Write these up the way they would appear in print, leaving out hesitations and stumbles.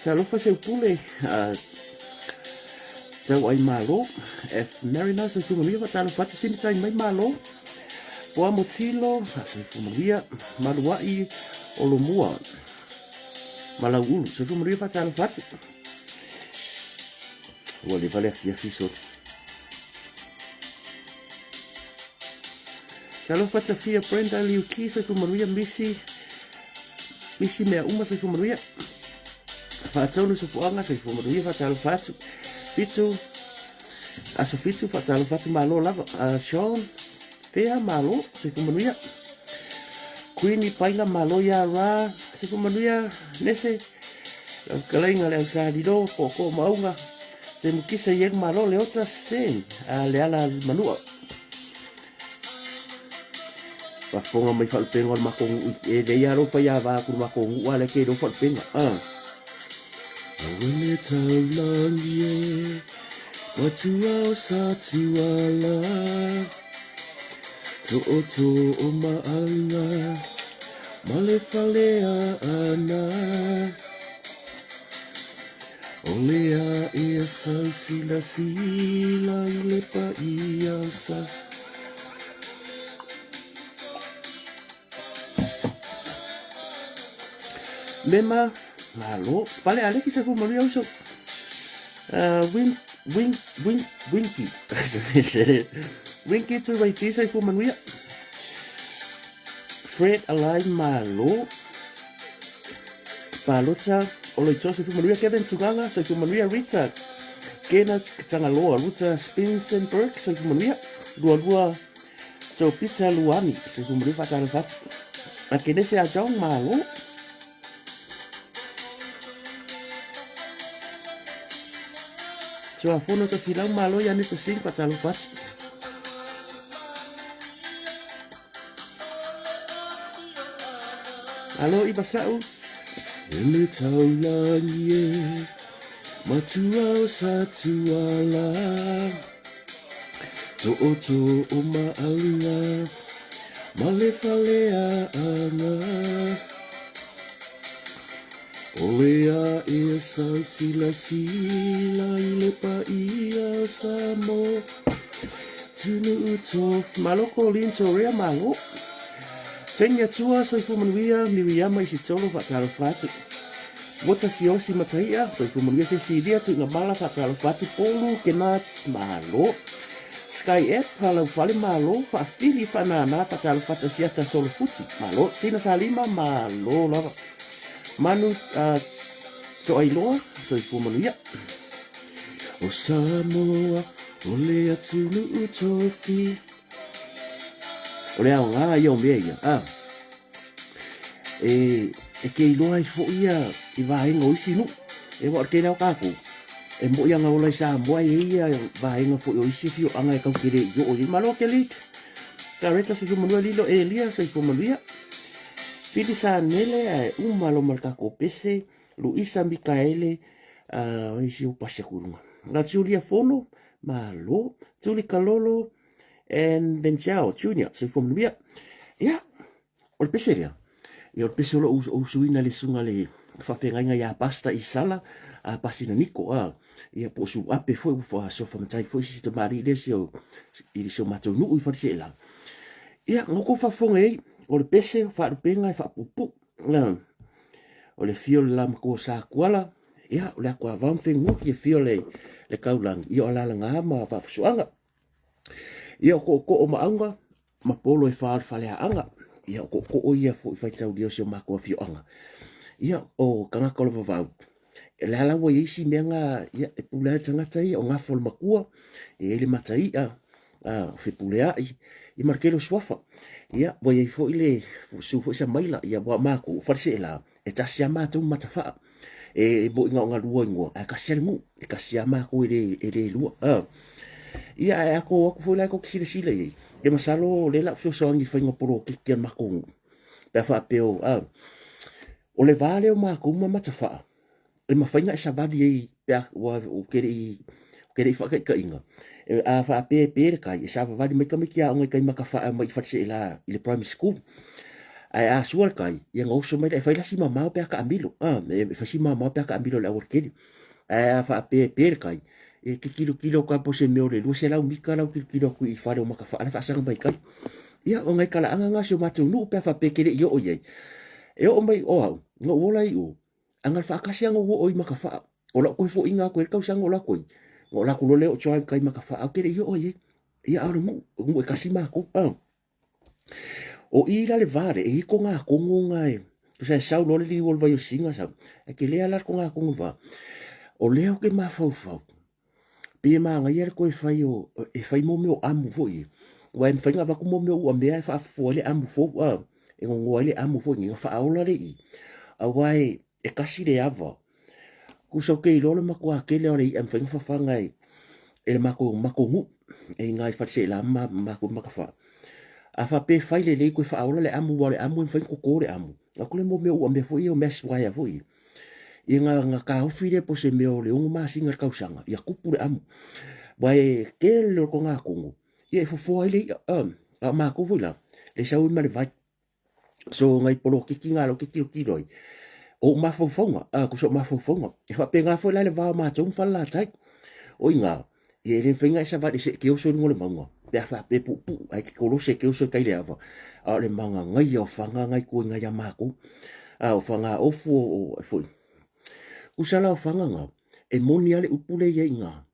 Talofa seu pule tau ai malo F Mariner soifua manuia faatalofa atu sini tai mai malo Poa Motilo soifua manuia Maluai Olomua Malauulu soifua manuia faatalofa atu ua leva le afiafi soli Talofa Tafia Brenda Liuki soifua manuia Misi Misi mea uma soifua manuia Faatonu sofoaga soifua manuia faatalofa atu Fitu aso fitu faatalofa atu malo lava uh, Sean Fea malo soifua manuia Queenie Paila malo ia ra soifua manuia Nese lau fetalaiga le ausalilo pooko maauga se mukisa ieng malo leota seng uh, le ala manua Faafofoga mai faalupega o le matou nuu e lei lava lou faiava atu i le matou nuu a lea ke iloa faalupega a. Aue taulangi e matua o Satuala Tootoo maauga ma le fale aana O le a ea sau silasila i le paia o sa Mema, malo. Pale aleki sa fu manuia uso. Uh, win, win, win, winky. winky tu vai tisa fu manuia. Fred alai malo. Palota, Oloitoa, Soifua Manuia, Kevin Tuganga, Soifua Manuia, Rita, Kena Tangaloa, Ruta Spensenberg, Soifua Manuia, Lua Lua, Topita Luani, Soifua Manuia, Faatalofa atu. Akenese a John Malo. Tuafono Tofilau Malo, Yanito Singh, Faatalofa atu. Alo i Basa'u. E le taulangi e, matua o Satuala. Tootoo o maauga, ma le fale aaga. O le a ea sau silasila i le paia o Samoa. Tunuu tofi. Malo Colleen Torea malo. Senia Tua soifua manuia Miriama Isitolo faatalofa atu. Mota Siosi Mataia soifua manuia Cecilia Tuigamala faatalofa atu Polu Kenats malo. Sky App Halaufale malo Faafili Faanana faatalofa atu Asiata Solofuti malo Tina Salima malo lava. Manu uh, Toailoa soifua manuia. O Samoa, o le atunuu tofi. O le aoga ia o mea ia, a. E, e ke iloa ai foʻi ia i vaega o isi nuu. E ua o le tele lava o tatou, e moʻi ana ola i Samoa e i ai ia vaega foi o isi afioaga e tau te le i oo i ai. Malo ke lead. Director Soifua Manuia Lilo Elia Soifua Manuia. Pili Sanele ae uma lo ma le tatou pese. Luisa Mikaele, uh, isi o pasi aku i lunga. La Julia Fono, malo. Julie Kalolo and Benjao Junior, soifua manuia. Ia, o le pese lea. Ia, o le pese o lou usuina le susuga le faafeagaiga ia Pastor Isala. a Pasina Niko a ia po o Suluape foi ua sofa matai foi si tamalii lea si o i si o matou nuu i Faleseela. Ia, na outou faafofoga i ai, o le pese, o faalupega e faapuupuu. O le afio o le lamatua o Satuala, ia, o le atuavao ma Fenunuati, afio le le Taulagi, ia o Alaalagaā ma Vaafusuaga. Ia, o tootoo o Maauga ma polo e fa o le Faleaana. Ia, o tootoo ia foi faitaulia o si o matou afioaga. Ia, o tagata o le vavau, o le a la ua i ai isi mea na, ia, e pule lava le tagata ia, o gafa o le matua, e i ai le mataia, o Fepuleai, ia ma le tele o suafa. Ia, ua i ai foi le, susu foi Samaila, ia aua o matou, o Faleseela, e tasi lava matou ma Matafaa. E moni na o na lua igoa, ae tasi lava le nuu, e tasi lava matou e le, e le lua. Ia, ae a tou o atu foi la tou te silasila i ai, e masalo o lea o le a ou fesoasoani i le faiga o poloketi a le matou nuu, pe a faapea o, o le va lea o matou ma Matafaa, e mafai ona e savali ai pe a ua ou te le i ou te le i faataitaiga, a faapea e pe le tai, e savavali mai tamaiti aoga i tai Matafaa e omai i Faleseela i le primary school. Ae a sua le tai, ia ona oso mai lea, e fai la si mamao pe a taamilo, e fai si mamao pe a taamilo i le aualatele. Ae a faapea e pe le tai, e te tilotilo atu lava po o se mea o le 200 mita lau tilotilo atu i fale o Matafaa la e faasaga mai tai. Ia, o nai talaaga na o si o matou nuu pe a faapea e te le i oo i ai. E oo mai o au, na ou ola ai i o, a na o le faatasi lava na ou oo i Matafaa. O lau toe foiga atu i le tausaga o alu atu ai, na ou alu atu loa lea ou drive i tai Matafaa, ae ou te le i oo i ai. Ia, a o le nuu, o le nuu e tasi matou. O i la le va lea, e i ai togatogo na e, tusa e sau loa le liu o le vaiosina sau, ae tele lava la le togatogo i le va. O lea ou te mafaufau, pei e manaia le toe fai o, e fai mo mea o amu foi ia, aua e mafai ona avatu mo mea o uamea e faafofoa ai le amu fou, e nonoa ai le amu foi lenei ona faaola lea i i, aua e tasi le ava. Tusa ou te iloa o le matua tele lava o le i'a e mafai ona fafaga e le matou matou nuu e i ina i Faleseela ma matou i Matafaa. A faapea e fai lelei toe faaola le amu aua o le amu e mafai ona toto le amu. Avatu lea mo mea uamea foi ia o mesh wire foi ia. Ia na, na taofi lea po o se mea o le 6 masina i le tausaga ia tupu le amu. Aua e tele o le togatogo ia e fofoa ai le i'a. A o matou foi la, e sau ai ma le vai. So nai poloketi na lea ou te tilotilo ai, o ou mafaufauga, a tusa o mafaufauga. E faapena foi la le va o matou ma Falelatai. O i ina, ia e le mafai ona e savali e te oso i luga o le mauga pe a faapea e puupuu ae te kolose e te oso i tai le ava. A o le magagaia o fana na i tua i ina ia matou. A o fana ofu o foi. Tusa la o fana na, e moni lava le upu lea e i ai i ina,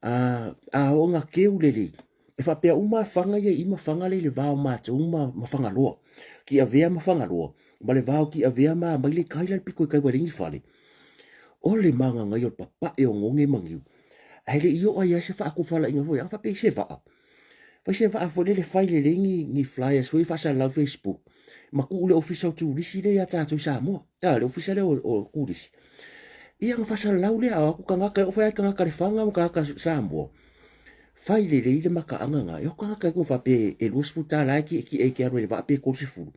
A oo ina keu lelei, e faapea uma lava fana ia i i ma fana lea i le va o matou ma ma Fagaloa. Tiavea ma Fagaloa, ma le va o Tiavea ma Amaile i tai la i le pito i tai ua leai ni fale. O le magagaia o le papae o goge ma niu, ae le i oo ai lava se faatofalaiga foi, a faapea i se vaa. Fai se vaa foi lele fai lelei ni, ni flyers foi faasalalau i Facebook ma tuu le ofisa o turisi lea ia tatou i Samoa. A, le ofisa lea o, o turisi. Ia ona faasalalau lea, a o atu tagata, e oo foi lava i tagata Lefaga ma tagata Samoa, fai lelei le mataaga na. E o tagata e faapea e $20 e tietie e te alu ai i le vaa pe 30.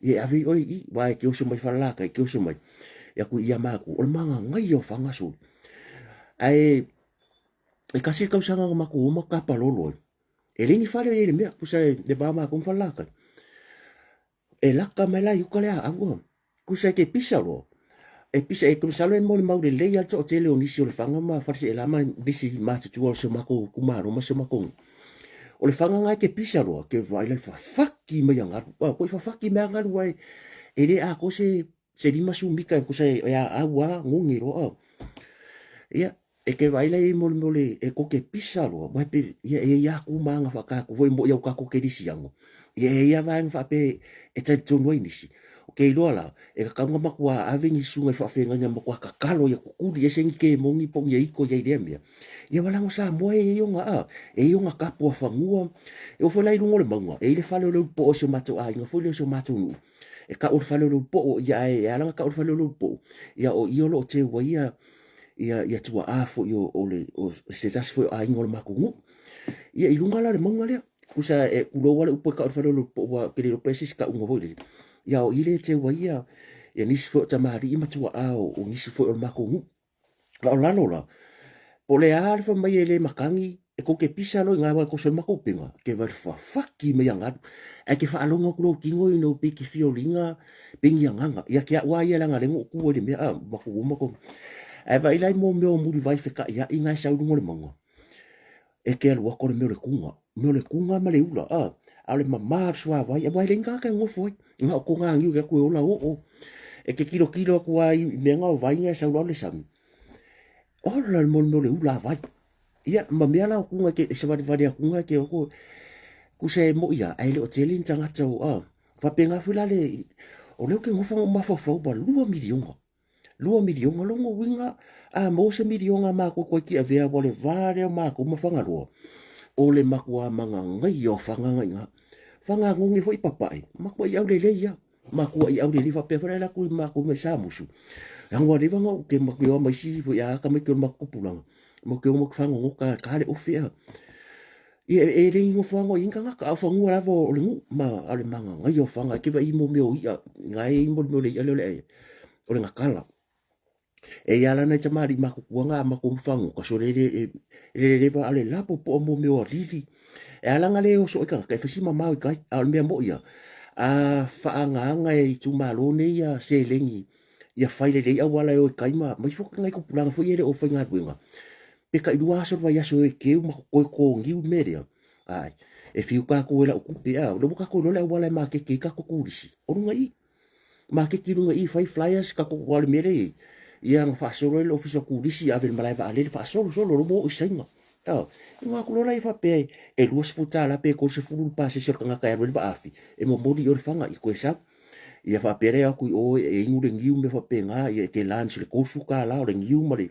Ia e ave ai oe i i, aua e te oso mai Falelatai, e te oso mai e atu i ia matou. O le magagaia o Faga sole. Ae e tasi le tausaga na matou o ma tapalolo ai. E leai ni fale o i ai i le mea, tusa e va matou ma Falelatai. E laka mai la i uka le aau a. Tusa e te pisa loa. E pisa e masalo e molimau lelei lava le toatele o nisi o Lefaga ma Faleseela ma nisi matutua o si o matou itumalo ma si o matou nuu. O le faga na e te pisa loa, ke vaai la i le fafaki mai a galu. Ua fafaki mai a galu ae e le atoa se se 50 mita tusa e aau lava gogi loa. Ia, e te vaai la i ai mo le mea o le e tou te pisa loa, aua e pei, ia e i ai lava tu ma aga faatatou foi mo i au tatou kerisiano, ia e i ai lava vaega faapea e talitonu ai nisi. Ou te iloa la, e tatau ona matua ave ni susuga i faafeagaiga e matua tatalo ia tutuli ese ni kemoni po o ni aito i ai i lea mea. Ia aua leaga o Samoa e i ai ona, a, e i ai ona tapuafanua. E oo foi la i luga o le mauga, e i ai le fale o le Ulupo'o o si o matou aiga foi lea o si o matou nuu, e tau o le fale o le Ulupo'o, ia ae ala ona tau o le fale o le Ulupo'o, ia o i o lo o teu ai ia, ia, ia tuaa foi o, o, le, o se tasi foi o aiga o le matou nuu. Ia i luga la o le mauga lea, tusa e tulou lava le upu e tau o le fale o le Ulupo'o, aua ou te le iloa pe se isi tauga foi lele. Ia o i lea e teu ai ia, ia nisi foi o tamalii ma tuaa o, o nisi foi o le matou nuu. A o lalo la, po o le a le fai mai e le matagi, e tou te pisa loa i ina aua e toso ai le matou upega, ke vae fafaki mai a galu. Ae ke faalogo atu lou tino i nou pei ke fioliga, pei ni agaga. Ia te au lava ia leaga o lea na ou tu ai i le mea, a, matou o matou. Ae vaai la i mō mea o mulivai fekaʻiaʻi na e sau i luga o le mauga. E te alu atu o le mea o le kuga. Mea o le kuga ma le ula, a. A o le mamā o le suāwai, aua e leai ni tagata e nonofo ai. Na o kona niu e atu e ola oo. E te tilotilo atu lava i mea na o vai na e sau loa le sami. Ola le mea o le ula a vai. Ia, ma mea la o kuga e savalivali atu na e te o atu. Tusa e moi lava, ae le o tele ni tagata o, a. Faapena foi la le, o lea ou te nofo ma ou mafaufau ua 2 miliona. 2 miliona lona uiga a maua se miliona a matou toeitiiti avea ua le va lea o matou ma Fagaloa o le matua magagaia o Faga na i ina. Faga noni foi papae matuai aulelei lava matuai aulelei faapea foi la e alu atu i matou i Samusu. Leaga ua leva ona ou te matou te o ma isi foi a tamaiti o le matou tupulaga matou te o matou fagogota e ta le ofe a. Ia e le i nofoaga o i ai ni tagata, a o fanua lava o le nuu, ma a o le magagaia o faga, e te vaai i mo mea o i'a, na e i ai mo le mea o le i'a lea o le, o le gakala. E i ai lava la nai tamalii matutua na a matou fagota, sole e le, e le leleva a o le lapopoa mo mea o alili. E ala ona le oso ai tagata, e fai si mamao i tai, a o le mea moi lava, a faaagaaga e itumalo nei ia seleni ia fai lelei auala e o i tai ma aumai foi nai tupulaga foi ia e le o faigaluega, pe tai lua aso i le vaiaso e keu ma toe totogiu le mea lea, ae e fiu tatou e lau tupe, a o lea ua tatou iloa le auala e maketi ai tatou turisi, o luga i i. Maketi i luga i i, fai flyers tatou, aua o le mea lea e i ai, ia ona faasolo ai le ofisa o turisi, ave i le malae vaalele, faasolo solo, o lea ua oo i Saina. Ioe, ona o atu loa lea faapea e $20 pe 30 le pasese o le tagata e alu ai le vaafi, e momoli i o i le Faga, ia toe sau. Ia faapea lea atu i o e inu le niu mea faapena, ia e te lunch i le $30 o le niu ma le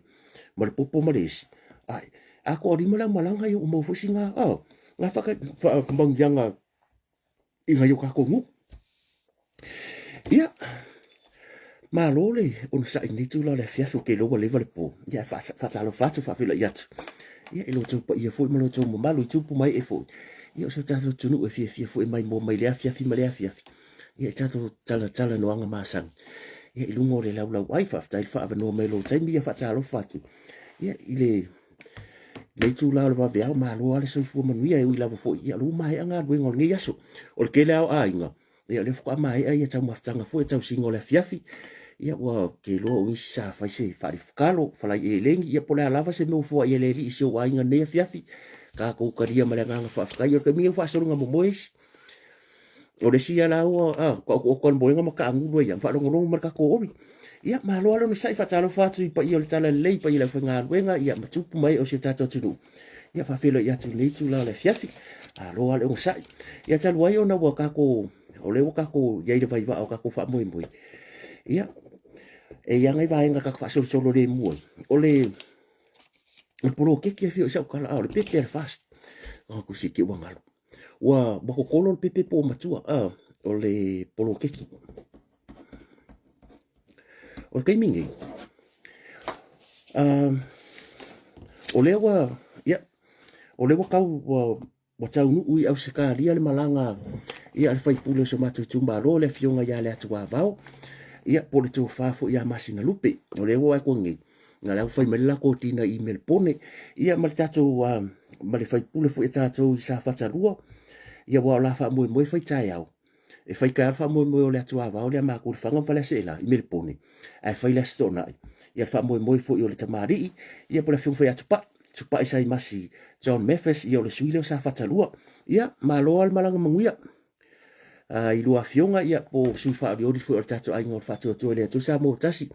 ma le popo ma le isi. Ae, a toalima le aumalaga ia ua maua foi sina, oh, na faamanuiaga i nai o tatou nuu. Ia, malo le onosai i lenei itula o le afiafi, ou te iloa ua leva le po. Ia, faatalofa atu, faafeiloai atu. Ia, i lo outou paia foi ma lo outou mamalu i tupu ma ee foi. Ia, o si o tatou atunuu e fiafia foi e maimoa mai lea afiafi ma lea afiafi. Ia, i tatou talatalanoaga masani. Ia, i luga o le laulauai, faafetai le faaavanoa mai i lou taimi, ia faatalofa atu. Ia, i le lenei itula o le vaveao, malo lava le soifua manuia, e ui lava foi, ia, o lea ua maea galuega o lenei aso. O le tele lava o aiga, ia, o lea faatoa maea ia taumafataga foi, tausiga o le afiafi. Ia, ua te iloa o nisi sa fai se faalifukalo, falai eleni, ia, po o le a lava se mea ua foai e le Alii i si ou aiga i lenei afiafi. Tatou talia ma le agaga faafetai. O le taimi lenei ua faasologa momoe isi. O le isi ia la ua taotooto lava i le moega ma taagulu ai lava, ma faalogologo mai i le tatou oli. Ia, malo lava le onosai, faatalofa atu i paia o le Talalelei, paia o le aufaigaluega, ia, ma tupu ma ee o si o tatou atunuu. Ia, faafeiloai atu i lenei itula o le afiafi. Malo lava le onosai. Ia, talu ai ona ua tatou, o lea ua tatou i ai i le vaivaa o tatou faamoemoe, ia, e i ai lava nai vaega tatou te faasolosolo lemu ai. O le poloketi e afio i sau tala, a o le pepe a le FAST. O, kusi te ua galo. Ua totolo le pepe po o matua, a, o le poloketi. O le taimi nei, o lea ua, ia, o lea ua tau, ua, ua taunuu i Ausetalia le malaga ia a le faipule o si o matou itumalo, le afioga ia Leatuavao, ia, po o le tofa foi ia Masinalupe. O lea ua oo atu nei, na la ua fai mai le latou tina i Melepone, ia ma le tatou, ma le faipule foi a tatou i Safata 2, ia aua o la faamoemoe fai taeao. E fai taeao le faamoemoe o le atuavao lea a matou i Lefaga ma Faleaseela i Melepone, ae fai le Aso Toonai. Ia le faamoemoe foi o le tamalii, ia po o le afioga foi ia Tupai, Tupai Saimasi John Mathis, ia o le sui lea o Safata 2. Ia, malo lava le malaga manuia. I lua afioga, ia, po o sui faaolioli foi o le tatou aiga o le Faatuatua i le Atua Samoa ua tasi.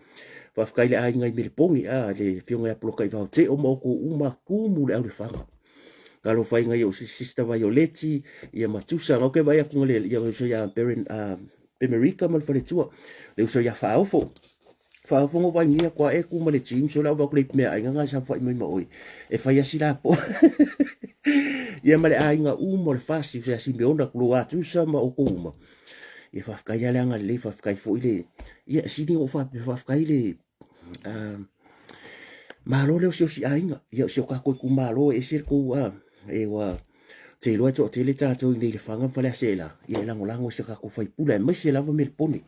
Faafetai i le aiga i Melepone, le afioga ia Polokaiva Teo ma outou uma tumu le au Lefaga. Talofa ai nai ou sister Vaioleti, ia ma Tusa, na ou ke vaai atu le ia uso ia Beren, Bemerika ma le faletua, le uso ia Faaofo. Faaofo no vai nia kua e ku ma le James o le au vaku le mea aiga ngai sa fai mai ma oi. E fai asi la po. Ia ma le aiga uma o le fasi, uso ia Simeona, kulo a Tusa ma outou uma. Ia faafetai ia le agalelei, faafetai foi le, ia sili o faafetai le, Malo le osiosi aiga, ia o si o tatou itumalo e ese le tou a, e ua te iloa e toatele tatou i nei Lefaga ma Faleaseela, ia e lagolago i si o tatou faipule aemaise lava Melepone.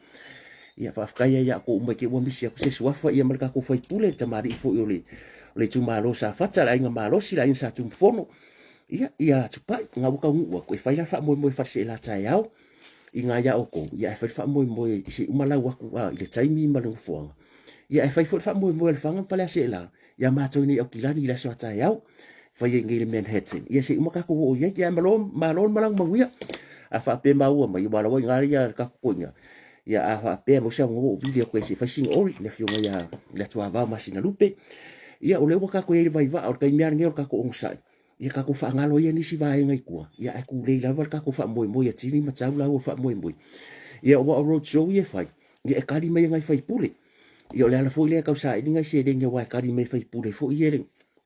Ia faafetai ai ia outou uma i te i ua misi atu se suafa ia ma le tatou faipule, le tamalii foi o le o le itumalo o Safata, le aiga malosi, le aiga Sa Tumufono, ia ia Tupai, na ua taunuu atu e fai la le faamoemoe Faleaseela taeao i na ia outou, ia ae fai le faamoemoe se i uma lau atu a i le taimi ma le nofoaga. Ia ae fai foi le faamoemoe a Lefaga ma Faleaseela ia matou i nei Aukilani i le aso a taeao. Fai ai nei i le Manhattan. Ia se i uma tatou oo i ai. Ia malo, malo le malaga manuia. A faapea maua mai, aua la ua i ina ia le tatou toeaina. Ia a faapea maua se avanoa ou vili atu ai se i fai sina ori, le afioga ia Leatuavao Masinalupe. Ia o lea ua tatou i ai i le vaivaa, o le taimi lava lenei o le tatou onosai. Ia tatou faagalo ia nisi vaega i tua, ia ae tulei lava le tatou faamoemoe ia tini ma tau laua faamoemoe. Ia aua o road show ia e fai, ia e tali mai e nai faipule. Ia o le ala foi lea e tau saili nai seleni aua e tali mai e faipule foi ia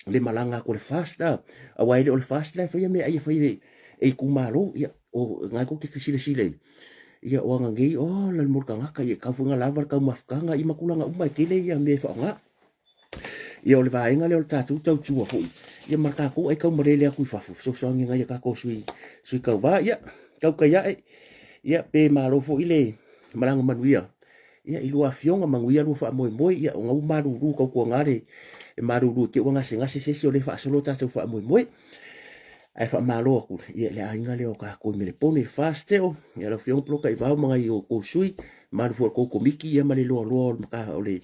le malaga atu a le FAST a, aua e le o le FAST la e faia meaai e fai e itumalo. Ia o lena tou te silasila i ia o aga nei, ola le mo le tagata, ia e tatau foi ona lava le taumafataga ia ma tulaga uma e tele ia mea e faaaoga. Ia o le vaega lea o le tatou tautua foi, ia ma le tatou aitaumalele atu i fafo, fesoasoani i nai a tatou sui, sui tauva. Ia, tautai ae, ia pe malo foi le malaga manuia. Ia i lua afioga, manuia lua faamoemoe, ia ona ua malulu tautuana le malulu i te i ua gasegase se isi o lea e faasolo tatou faamoemoe. Ae faamalo atu ia le aiga lea o tatou i Melepone, First Teo, ia lau afioga Poloka Ivao ma nai o tou sui, mamalu foi o le tou komiti ia ma le loaloa o le mata o le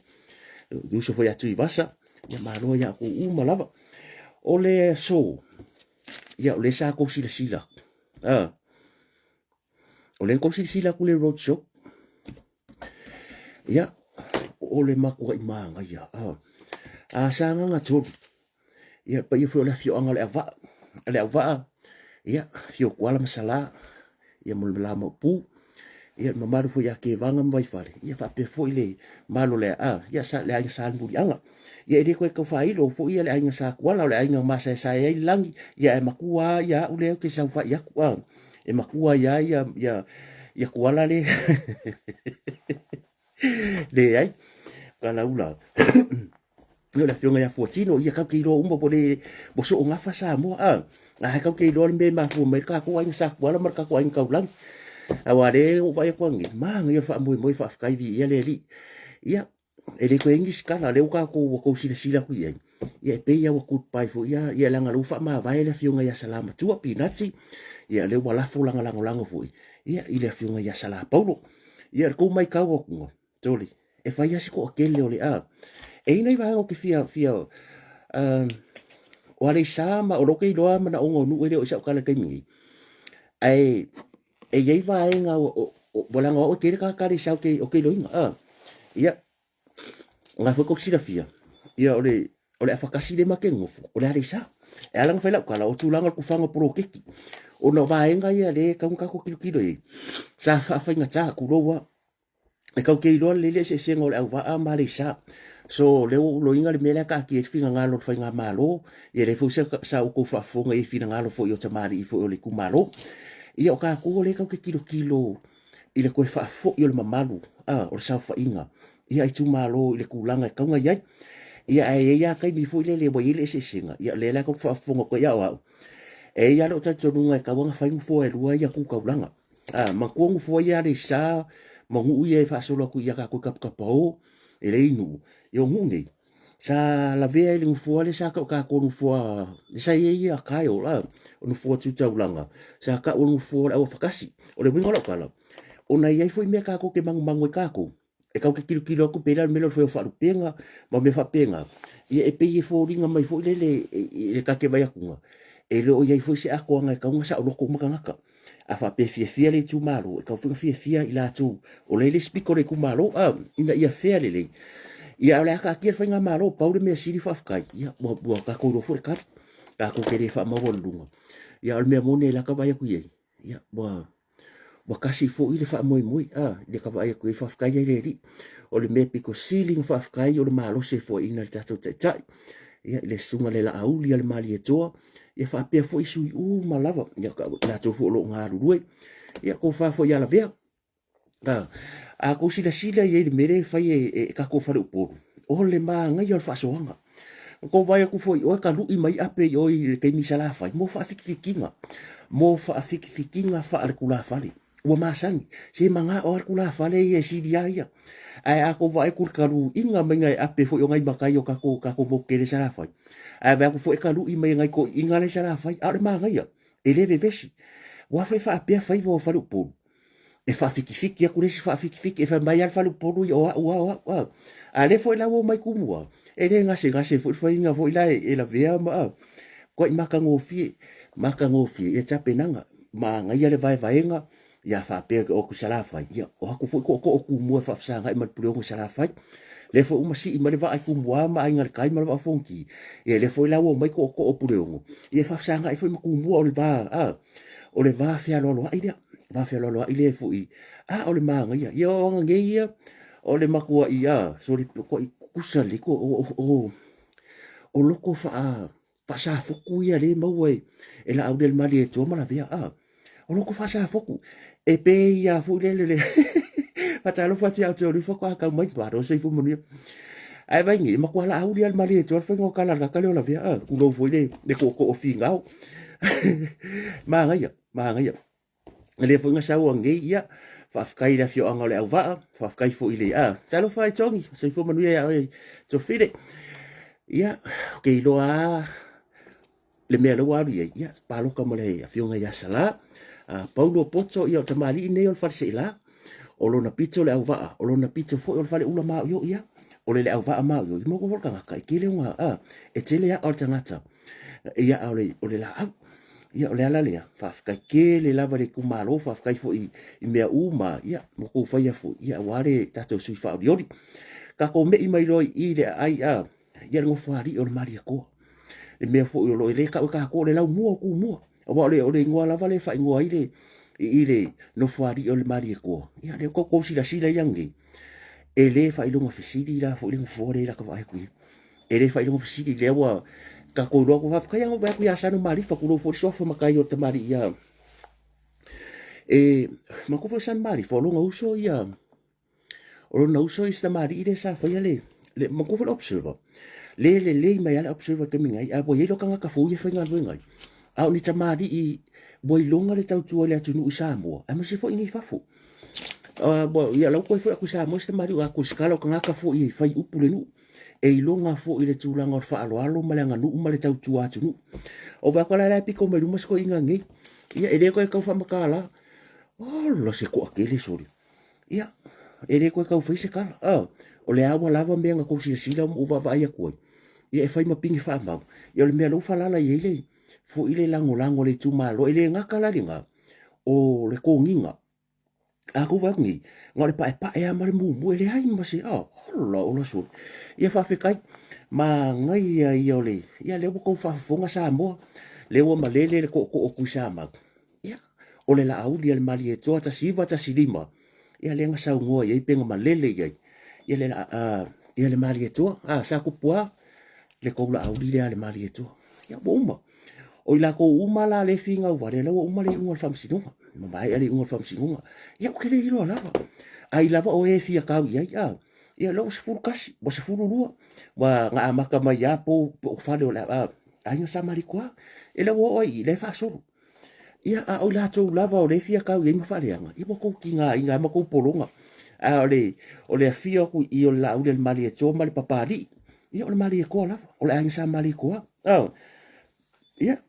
uso foi ia Tuivasa, ia malo ia outou uma lava. O le aso, ia o lea sa tou silasila atu, a, o lea tou silasila atu i le road show, ia, o le matuai manaia, a, a Sagaga 3, ia le paia foi o le afioaga o Leauvaa, Leauvaa, ia, afio Tuala ma Sala, ia ma le la Maopu, ia le mamalu foi ia Tevaga ma Vaifale, ia faapea foi le mamalu o le, a, ia sa, le aiga Sa Muliaga. Ia e le toe tau faailo foi ia le aiga Sa Tuala, o le aiga masaesae ai le lagi, ia ae matua lava ia au lea ou te saofai atu, a, e matua ai lava ia, ia, ia Tuala le leai, Kalaula. Ia o le afioga ia Fuatino, ia tatou te iloa uma ua le ua soo gafa Samoa a. Ae tatou te iloa le mea e mafua mai le tatou aiga Sa Tuala ma le tatou aiga Taulagi. Aua le ua vaai atu ananei, manaia le faamoemoe faafetai viia le Alii. Ia, e le toe i ai nisi tala, lea ua tatou ua tou silasila atu i ai. Ia e pei lava ua goodbye foi ia, ia leaga lea ua faamavae le afioga ia Salamatua Pinati. Ia lea ua lafo lana lagolago foi ia i le afioga ia Sala Paulo. Ia le tou maitau atuga, Sole, e fai lava si toatele o le a. E i ai nai vaega ou te fia, fia, o Aleisa ma o lea ou te iloa manaoga o nuu e le o i sau tala i le taimi nei. Ae e i ai vaega ua leaga o au e tele tagata Aleisa ou te, ou te iloaina. A, ia, o lena foi tou te silafia, ia o le, o le afatasi lea ma te nofo, o le Aleisa. E ala ona fai lau tala, o tulaga o le tufaga o poloketi, ona o vaega ia lea e tatau ona tatou tilotilo i ai, sa faafaigata, tulou lava. E tatou te iloa lelei le eseesega o le auvaa ma Aleisa. So, o lea ua ou iloaina le mea lea taatia ai le finagalo o le faigamalo, ia lea foi sa outou faafofoga i finagalo foi o tamalii foi o le itumalo. Ia o tatou o lea tatou te tilotilo i le toe faafoi o le mamalu a, o le saofaiga ia itumalo i le tulaga e tatau ona i ai. Ia ae i ai lava taimi foi lele ua i ai le eseesega, ia o lea la tatou te faafofoga atu ai ia o au, e i ai lava lou talitonuga e tatau ona fai nofoa e lua ia tu taulaga. A, matua nofoa ia Aleisa ma nuu ia e faasolo atu ia tatou i Taputapuao, e leai nuu. Ia o nuu nei, sa lavea i le nofoa lea sa tau tatou nofoa, lea sa i ai ia Kyle la, o nofoa tu taulaga, sa tau o le nofoa o le auafatasi. O le uiga o lau tala, ona e i ai foi mea tatou te manumanu ai tatou, e tatou te tilotilo atu pei la o le mea lea o le fai o faalupega ma mea faapena, ia e pei e foliga mai foi lele i le ta te vaai atuga, e le o i ai foi se atoaga e tatau ona saoloto uma tagata. A faapea e fiafia le itumalo, e tatau foi ona fiafia i latou o la e i le isi pito o le itumalo, a, ina ia fea lelei. Ia a o le a taatia le faigamalo, pau le mea sili faafetai, ia ua, ua tatou iloa foi le tali, tatou te le faamaualuluga. Ia a o le mea moni la ta vaai atu i ai, ia ua Ua kasi foi le faamoemoe, a, i le ka vaai atu i ai, faafetai ai le Alii. O le mea pito sili ona faafetai o le malosi e foaiina e le tatou Taitai, ia, i le susuga i le Laauli a le Malietoa, ia faapea foi sui uma lava, ia, latou foi o lo o galulue, ia, tofa foi ia Lavea. A, a tou silasila i ai i le mea lea e fai e, e tatou faleupolu, o le manaia o le faasoaga. Na tou vaai atu foi i o e talu'i mai ape i o i le taimi i Salafai mo faafikifikiga, mo faafikifikiga faaletulafale. Ua masani, se manao lava le tulafale ia e sili lava ia. Ae a tou vaai atu i le taluiga maiga e ape foi o nai matai o tatou, tatou motu tele i Salafai, ae vaai atu foi e talu'i mai e nai toeaiina la i Salafai, a o le manaia, e le vevesi. Ua afe faapea faiva o faleupolu. E faafitifiti atu le isi faafitifiti, e fai mai lava le faleupolu ia, o au lava, o au a. A o lea foi la ua omai Tumua, e le gasegase foi le faiga foi la e lavea ma a. Matuai matagofie, matagofie ia tapenaga, manaia le vaevaega, ia faapea o atu i Salafai, ia o atu foi tootoo o Tumua e faafesagai ma le Puleono i Salafai. Lea foi ua masii mai le vaa i Tumua ma Aiga i le Tai ma le Vaa o Fonoti, ia lea foi la ua omai tootoo o Puleono, ia e faafesagai foi ma Tumua o le va, a, o le va fealoaloai lea, va fealoaloai lea foi, a o le manaia. Ia o aga nei ia, o le matuai, a, soli, matuai tutusa lelei, o loko faa, faasafotu ia lea e maua e Laaulialemalietoa ma Lavea, a, o loko faasafotu. E pei lava foi lele le faatalofa atu ia outou o lea faatoa tau mai, malo le soifua manuia. Ae vaai nei, e matua Laauli lava le Malietoa le faiga o tala a le tagata lea o Lavea, a, tulou foi le tootoo finao. Manaia, manaia. O lea foi na sau anei, ia, faafetai i le afioaga o Leauvaa, faafetai foi i le, a, talofa e Togi, soifua manuia ia oe Tofile. Ia, ou te iloa lava le mea lea ua alu i ai, ia, palota ma le afioga ia Sala. A, Paulo Poto, ia, o le tamalii lenei o le Faleseela, o lona pito Leauvaa, o lona pito foi o le Faleula maoioi ia. O le Leauvaa maoioi, maua foi le tagata, e tele ona, a, e tele aa o le tagata, ia, a o le laau. Ia, o le ala lea, faafetai tele lava i le itumalo, faafetai foi i mea uma, ia, ua outou faia foi, ia, aua le tatou sui faaolioli. Tatou me'i mai loa i i le aai, a, ia le nofoalii o le Malietoa. Le mea foi o lo o le tau e tatou o le laumua o Tumua. Aua o le, o le igoa lava lea e faaigoa ai le, i i le nofoalii o le Malietoa. Ia, lea ua tou silasila i anei, e le faailoga fesili la foi le nofoa lea i lata vaai atu i ai. E le faailoga fesili, lea ua tatou iloa atu. Faafetai lava na ou vaai atu ia Sano Malifa, tulou foi le suafa matai o le tamalii ia. E manatua foi Sano Malifa, o lona uso ia, o lona uso ia si tamalii lea sa faia le, le manatua foi le observer. Le lelei mai lava le observer i taimi nei, ae ua i ai loa tagata fou ia e faigaluega ai. A o ni tamalii ua iloga le tautua i le atunuu i Samoa, aemaise foi i nei fafo. Ia lau toe foi atu i Samoa si tamalii, a kusikala o tagata foi e fai upu le nuu. E iloga foi i le tulaga o le faaaloalo ma le aganuu ma le tautua atunuu. O vaai atu la la e pito mai luma si toeaina nei. Ia e le toe tau faamatala. Ola se toatele sole. Ia, e le toe tau fai se tala. Ah, o le a ua lava mea na tou silasila ma ou vaavaai atu ai. Ia e fai ma pine faamau. Ia o le mea lea ua faalala i ai le foi le lagolago a le itumalo. E le gata la i lena, o le toniga. A tou vaai atu nei, na o le paepae lava ma le mumu, e leai ma se, ah, ola ola sole. Ia faafetai, manaia ia o le, ia lea ua tou faafofoga Samoa, lea ua malele le tootoo o Tuisamau. Ia, o le Laauli a le Malietoa 1915, ia lea na saunoa i ai pe na malele i ai, ia le, ia le Malietoa. A, sa tupu lava le tou Laauli lea a le Malietoa. Ia, ua uma. O i latou uma la lea e finau vale, la ua uma le iuga o le faamasinoga. Ua maea le iuga o le faamasinoga. Ia, ou te le iloa lava. Ai lava o e fia tau i ai, a. Ia, la ua 11, ua 12, ua na amata mai lava pou, po o fale o le a, aiga sa Malikoa. E la ua oo ai i i, la e faasolo. Ia, a o i latou lava o lea e fia tau i ai ma faaleaga, ia ua tou tigaina ai ma tou pologa. A o le, o le afio atu i i o le Laauli a le Malietoa ma le Papalii, ia o le Malietoa lava, o le aiga sa Malietoa. Oh, ia,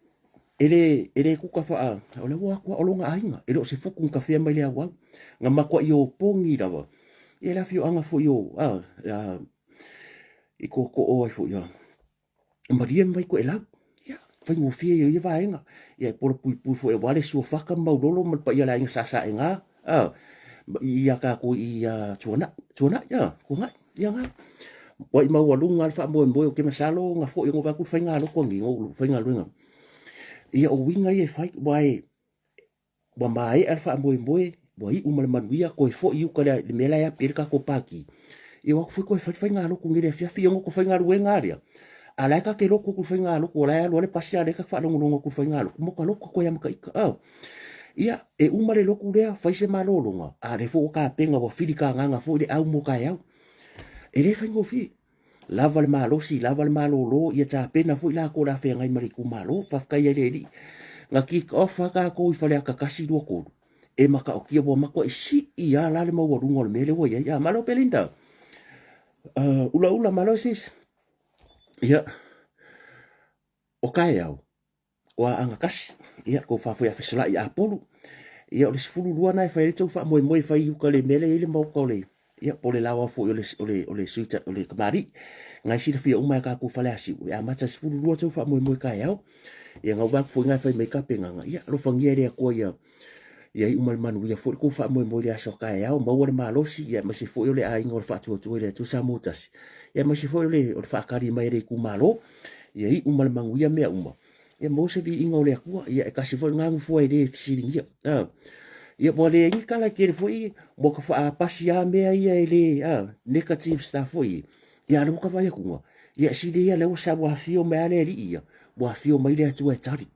e le, e le kuka faa, o le ua atu o lona aiga, e le o se fuku na tafea mai le auau. Na matuai opogi lava, ia le afioaga foi o, a, a, i tootoo ai foi, a, malie ma Vaitoelau. Ia, faigofie ia ia vaega. Ia e pola puipui foi aua le suafaka ma Maulolo ma le paia o le aiga Sasaega, a, i ia tatou i ia Tuanai, Tuanai, a, Tuanai, ia na. Ua i maualuga le faamoemoe, ou te masalo na foi ona vaai atu le faigalotu a nei, faigaluega. Ia o uiga ia e fai, aua e, Ua maea le faamoemoe, ua iu ma le manuia, toe foi i uka i le mea la e api ai le tatou pāti. Ia o atu foi toe fai le faigalotu nei i le afiafi, ia ona tou faigaluega lava lea, a o la e ta te lotu atu i le faigalotu, o la e alu lava le pasi a o lea e ta te faalogologo atu i le faigalotu, matua lotu atu ai lava ma ta ita. A. Ia, e uma le lotu lea, fai se malologa, a o lea foi ua tapena, ua filitagaga foi le au mo taeao. E le faigofie. Lava le malosi, lava le malolo, ia tapena foi latou o le a feagai ma le itumalo. Faafetai ai le Alii. Na kick off lava tatou i Faleata 1, 2, 3. E matautia ua matuai sii lava la le maualuga o le mea lea ua i ai. Ah, malo Belinda. Ulaula, malo sis. Ia, o taeao, o Aana Tasi, ia, tou faafoe ia fesolai i Apulu. Ia, o le 12 na e fai ai le tou faamoemoe e fai i uka i le mea lea e i ai le maota o le, ia, po o le laoa foi o le, o le, o le sui, o le tamalii. Na e silafia uma e tatou Faleasiu, e amata i le 12 tou faamoemoe taeao. Ia, na ua atu foi na e fai mai tapenaga, ia, alofagia e le Atua ia, ia iu ma le manuia foi le tou faamoemoe i le aso a taeao, maua le malosi, ia, aemaise foi o le aiga o le Faatuatua i le Atua Samoa tasi, ia, aemaise foi o le, o le faatali mai a le itumalo, ia iu ma le manuia mea uma. Ia maua se viiga o le Atua. Ia e tasi foi lena nofoa e le fesiligia. A. Ia ua leai ni tala e tele foi ua ta faapasi lava mea ia e le, a, negative stuff foi ia. Ia a o lea ua ta vaai atu, ia sili ia lea ua sau ua afio mai lava le Alii ia, ua afio mai le Atua e tali.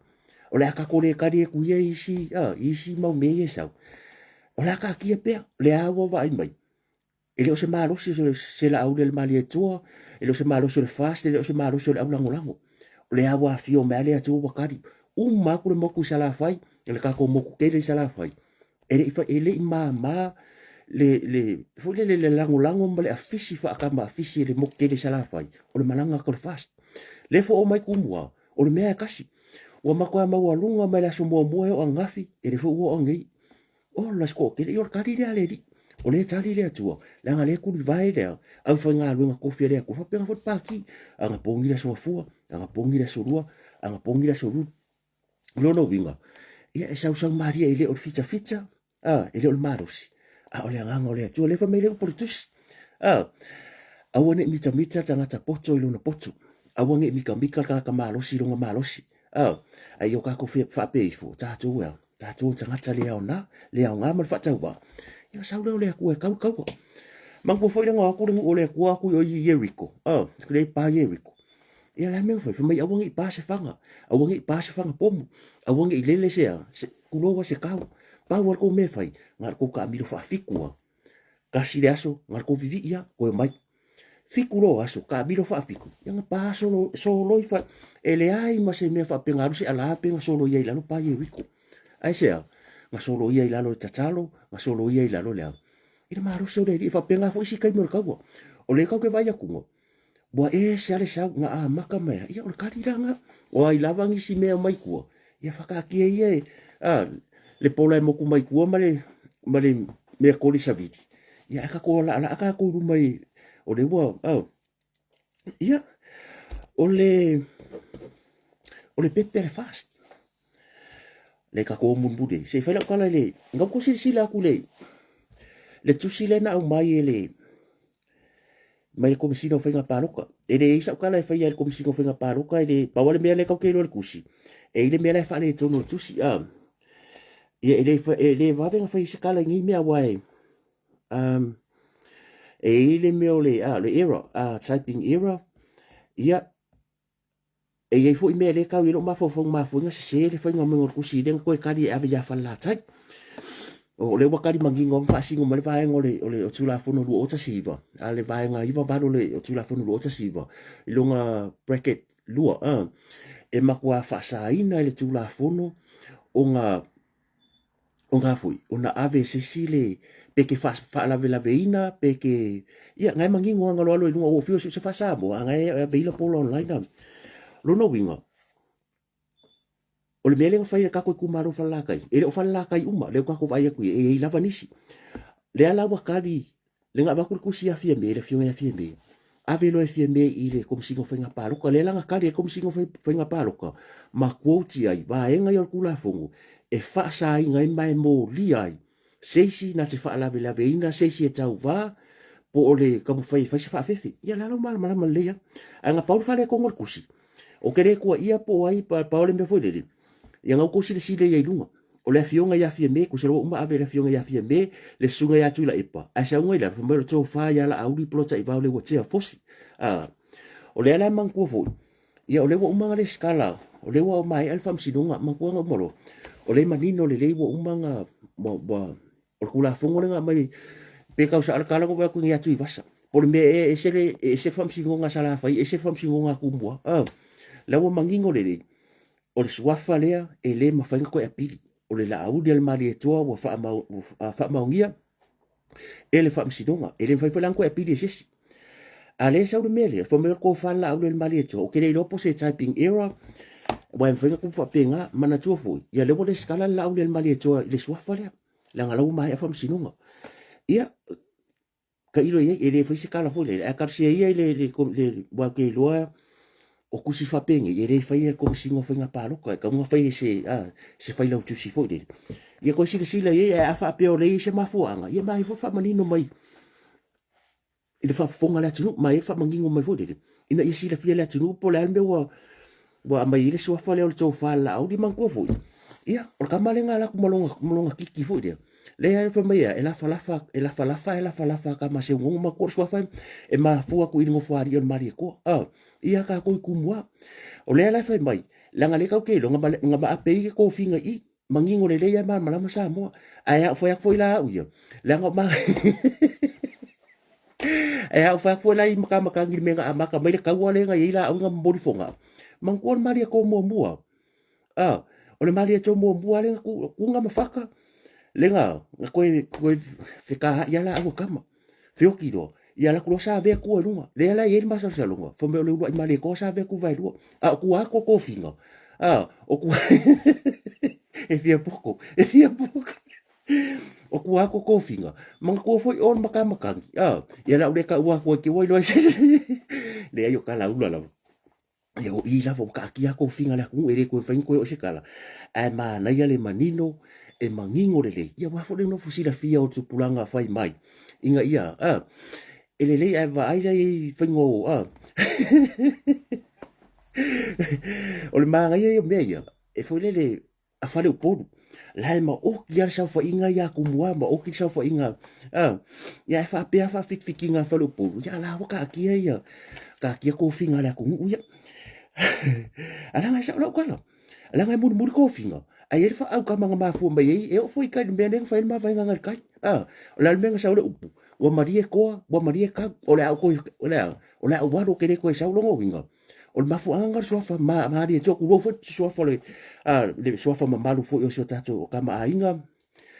O le a tatou le tali atu ia i isi, a, i isi mau mea ia e sau. O le a taatia pea, o lea lava ua vaai mai. E le o se malosi o se Laauli a le Malietoa, e le o se malosi o le FAST, e le o se malosi o le aulagolago. O lea ua afio mai lava le Atua ua tali. Uma atu le motu i Salafai, le tatou motu tele i Salafai, e le i, e le i mama le, le, foi lele le lagolago ma le afisi faatama afisi e le motu tele i Salafai, o le malaga atu o le FAST. Le fua o mai Tumua, o le mea e tasi. Ua matua maualuga mai le aso muamua e oo ananafi, e le foi ua oo nei. Ola se toatele, ia o le tali lea a le Alii. O lea e tali le Atua, leaga lea e tulivae le aufaigaluega tofi a le Atua, faapena foi le pati. Ana pogi le aso Gafua, ana pogi le aso Lua, ana pogi le aso Lulu. O lona uiga, ia e sausau malie e le o le fitafita, a, e le o le malosi, a o le agaga o le Atua. Lea fai mai le upu o le tusi, a, aua ne i mitamita le tagata poto i lona poto, aua ne i mitamita le tagata malosi i lona malosi, a, a ia o tatou faapea ifo, o tatou e a, Tatou tagata le aoga, le aoga ma le faatauvaa. Ia sau lea o le Atua e tau le taua. Manatua foi le na o atu le nuu o le Atua atu i o i Ieriko, oh, le pa Ieriko. Ia le a mea na fai, fai mai aua ne i pa se faga, aua ne i pa se faga pomu, aua ne i lele se a, se, tulou a se kau. Pau a le tou mea e fai, na o le tou taamilo faafitu a. Tasi le aso, na o le tou vivii a, toe omai. Fitu loa aso, taamilo faafitu, ia na pa solo, soloi fa, e leai ma se mea faapena alu se ala pe na soloia i lalo pa Ieriko. Aisea? Na soloia i lalo le tatalo, na soloia i lalo le a? I le malosi o le Alii, e faapena foi isi taimi o le taua. O lea tatou te vaai atu, ua ese lava le sau, na amata mai lava, ia o le kali la lena. O ai lava nisi mea mai tua, ia whakaakia ia e, a, le pola e moku mai tua ma le, ma le mea koli savili. Ia, ae tatou laalaa tatou i luma i, o le ua, a, ia, o le, o le pepe a le FAST. Le tatou o mulimuli ai. Se i fai lau tala i le, na tou silasila atu i le, le tusi lea na aumai e le, mai le Komesina o Faiga Palota. E leai sau tala e faia e le Komesina o Faiga Palota, e le, pau lava le mea lea tatou te iloa i le tusi, e i ai le mea la e faaletonu o le tusi, a. Ia, e le, e le vave ona fai se tala i nei mea, aua e, um, e i ai le mea o le, a, le error, a, typing error, ia, E i ai foi mea e le tau i lou mafaufau mafuaiga sese le faiga mai o le tusi lea na toe tali e ave ia Falelatai. O lea ua tali manino ma faasino mai le vaega o le, o le o Tulafono 2019, a le vaega 98 o le o Tulafono 2019 i lona bracket 2, a, e matua faasaina e le Tulafono ona ona foi, ona ave e se isi le, pe ke faalavelaveina, pe ke, ia, na e manino lava na aloalo i luga, ua ou fiu e sue se faa-Samoa, a na e available online. Lona uiga, o le mea lea na fai e le tatou itumalo o Falelatai, e le o Falelatai uma, lea ua tatou vaai atu i ai, e i ai lava nisi. Lea la ua tali Lea na avatu le tusi ia Fiame, le afioga ia Fiame, ave loa e Fiame i le Komesina o Faiga Palota. Lea la na tali ai le Komesina o Faiga Palota ma quote ai vaega ia o le Tulafono e faasaina ai ma e molia ai se isi na te faalavelaveina se isi e tauva po o le taumafai e fai se faafefe. Ia la la ua malamalama lelei lava. Ae na pau le faaletonu o le tusi, ou te le tuuaia po o ai, pau le mea foi lele, Ia na outou silasila i ai i luga. O le afioga ia Fiame, tusa ua uma ave i le afioga ia Fiame, le susuga ia Tuilaepa, ae sauga i lalo, fai mai o le tofa ia Laauli Polataivao Leuatea Fosi. A, o lea la e manatua foi, ia o lea ua uma ona resitala, o lea ua maea le faamasinoga, manatua na uma loa, o lea e manino lelei ua uma ona, ua, ua, o le Tulafono lea na aumai, pe tau sao le tala na ou vaai atu ia Tuivasa. Po o le mea ea e ese le, e ese le faamasinoga a Salafai, ese le faamasinoga a Tumua. A, la ua manino lelei, O le suafa lea e le mafai ona toe apili. O le Laauli a le Malietoa ua faamaonia e le Faamasinoga. E le mafai foi la ona toe apili e se isi. A lea e sau le mea lea, fai mai o le tofa le Laauli a le Malietoa, ou te le iloa po o se typing error. Aua e mafai ona tupu faapena, manatua foi, ia lea ua resitala le Laauli a le Malietoa i le suafa lea, leaga la ua maea faamasinoga. Ia, tailo i ai, e le fai se tala foi lele, ae talosia ia i le, le, le, aua ou te iloa o tusi faapenei, e le faia e le Komesina o Faiga Palota, e tatau ona fai e se, a, se failautusi foi lele. Ia toe silasila i ai, ae a faapea o lea e i ai se mafuaaga, ia manaia foi le faamanino mai i le faafofoga a le atunuu, manaia le faamanino mai foi lele, ina ia silafia e le atunuu po o le a le mea ua ua aumai ai le suafa lea o le tofa a le Laauli. Manatua foi, ia, o le tama lea na alu atu ma lona, ma lona kiki foi lea, lea fai mai e lafalafa, e lafalafa, e lafalafa tama seugogo. Manatua o le suafa e mafua atu i le nofoalii o le Malietoa. Ah, ia tatou i Tumua. O lea la e fai mai, leaga lea tatou te iloa, na maape ai tofiga i i, manino lelei lava malamalama Samoa. Ae a ou fai atu foi la au ia, leaga o ma Ae a ou fai atu foi la i matamatagi i le mea na amata mai le taua lea na i ai laau na momoli fogaa, manatua o le Malietoa muamua. A, o le Malietoa muamua lea na tu, tu na ma fata, lea na, na toe, toe fetaai lava laau a tama. Feoti loa, ia alu atu loa Savea tua i luga. Lea la e i ai le masalosaloga, fai mai o le uluai Malietoa Savea Tuvaelua. A o tua atu o tofiga, a, o tua e fia poto, e fia poto. O tua atu o tofiga, manatua foi o le matamatagi, a, ia o le a ou le taua atu ai te i ua iloa e se isi. Leai o talaula lava. Ia o i lava ua taatia tofiga a le atunuu e le toe mafai ona toe oo i se tala, ae manaia le manino e manino lelei, ia aua foi le nofo silafia o le tupulaga fai mai ina ia a e lelei ae vaai la i ai faiga o a o le manaia ia o mea ia e foi lele a faleupolu la e maoti lava le saofaiga ia Tumua, maoti le saofaiga a ia e faapea faafitifitina a faleupolu, ia la ua taatia ia taatia tofiga a le atunuu ia. Ae leaga e sao lau tala, leaga e mulimuli tofiga, ae i ai le faaaukama na mafua mai ai, e oo foi i tai i le mea lea na fai ai le mavaega na i tai. A, o le a le mea na sau ai le upu, ua malie toa, ua malie tau, o le a ou toe, o le a, o le a ou alu ou te le toe sau. Lona uiga, O le mafuaaga lena o le suafa ma, malie atu tulou foi le suafa o le, a, le suafa mamalu foi o si o tatou kamaaiga.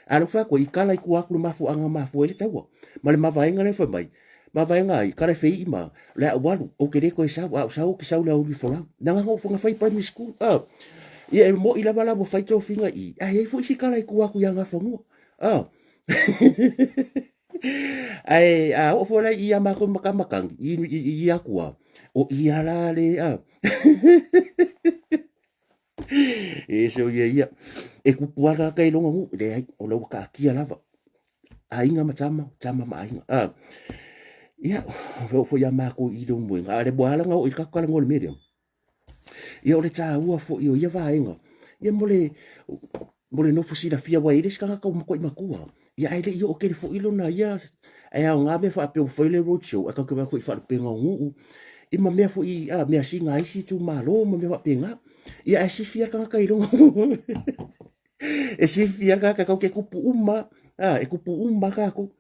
A lou fai atu ai, i kala i tua atu le mafuaaga na mafua ai le taua. Ma le mavaega lea fai mai, mavaega ai, kala e feii ma, o le a ou alu, ou te le toe sau, a ou sau, ou te sau i le aoauli folau. Leaga na ou na fai primary school, a. Ia e mo'i lava la ua fai tofiga i i, ae i ai foi isi kala i tua atu i Agafagua, a. Ae a oo foi la i a matou matamatagi i, i, i atua, o ia la le a. E se o ia ia. E kupu ala ka i longa nuu, leai, o la ua taatia lava. Aiga ma tama, tama ma aiga. A. Ia, e oo foi ia matou i Leulumoega, a o le ua ala ona oo i le tatou talanoa i le mea lea. Ia o le taua foi o ia vaega, ia mo le, mo le nofo silafia aua e i ai le isi tagata ua matuai matua, ia ae le i oo tele foi lona ia, ae aoga mea faapea ua fai le road show ae tatou te vaai atu i faalupega o nuu, ia ma mea foi, a, measina a isi itumalo ma mea faapena. Ia ae sifi lava le tagata i lona e sifi lava le tagata tatou te tupu uma lava, a, e tupu uma lava tatou.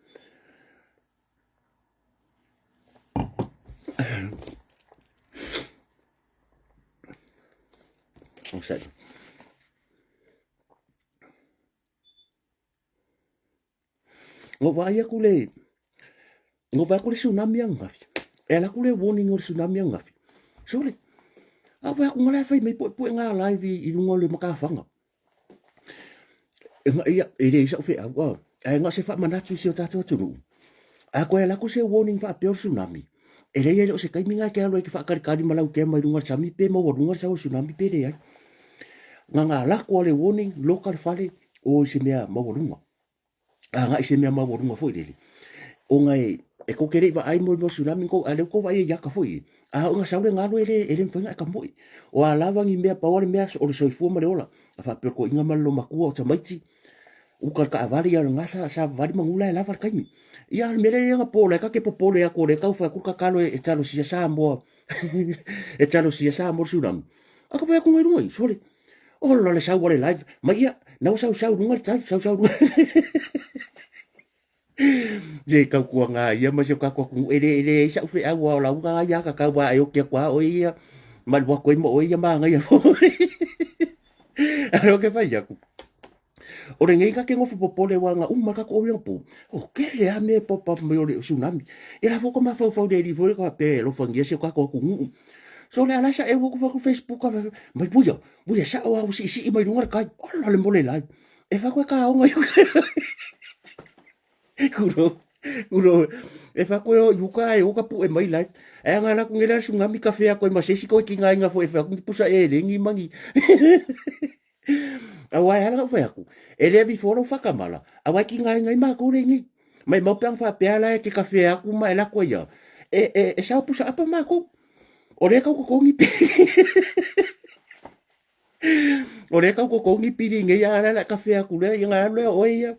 Onosai. Na ou vaai atu le, na ou vaai atu le tsunami ananafi. E ala atu le warning o le tsunami ananafi. Sole, a ou vaai atu na la e fai mai puepuega live i luga o le matafaga. Ia, e leai sau feau, ae na o se faamanatu i si o tatou atunuu. A toe alu atu se warning faapea o le tsunami, e leai e le o se taimi lena e te alu ai e te faatalitali ma lautea mai luga o le sami pe maualuga le sau o le tsunami pe leai. Na ona alu atu lava o le warning, loka le fale, o i se mea maualuga. Agai i se mea maualuga foi lele, ona e, e tou te le i vaai mo le mea o le tsunami, a o lea ua tou vaai i ata foi ia, a oo ina sau le galu e le, e le mafai ona e tamoe. O a lava ni mea, pau lava le mea o le soifua ma le ola. A faapea o le toeaina ma le loomatua o tamaiti, uka i le taavale, ia o lena sa savavali manu la e lava le taimi. Ia a o le mea lea e i ai anapo o la e ta te popole atu o lea e tau fai atu le tatalo e talosia Samoa e talosia Samoa i le tsunami. A ka fai atu i luga i, sole, ola le sau a le live, mai ia, na ua sau sau luga le tai, sau sau luga. Se tautuaga ia ma si o tatou atunuu, e le, e leai sau feau a o lau na ia tatau a e oki atu a oe ia, ma alu atu ai ma oe ia manaia foi. Alo ke fai atu. O lenei ta te nofo popole aua na uma le tatou auiaga po, o tele lava mea e pop up mai o le tsunami. Ia la foi ua mafaufau i le alii foi lea faapea e alofagia si o tatou atunuu. So le ala sa e ua ku Facebook ka mai puia, puia sa o au si si mai lunga kai. Ola le mole lai. E fa koe ka onga Kuro, kuro, e fa koe o iuka e oka pu e mai lai. E anga la ku ngela sungami ka fea koe ma sesi koe ki ngai nga fo e fa ku pusa e lengi mangi. Aua e ala fai aku. E le vi fo lo whakamala. Aua ki ngai ngai ma ko lengi. Mai mau peang fa pea la e ke ka fea aku ma e la koe ia. E, e, e sao pusa apa ma ko. O le kau kokongi pe. O le kau kokongi pili nge ia ala la ka fea aku le ia ngā le o ia.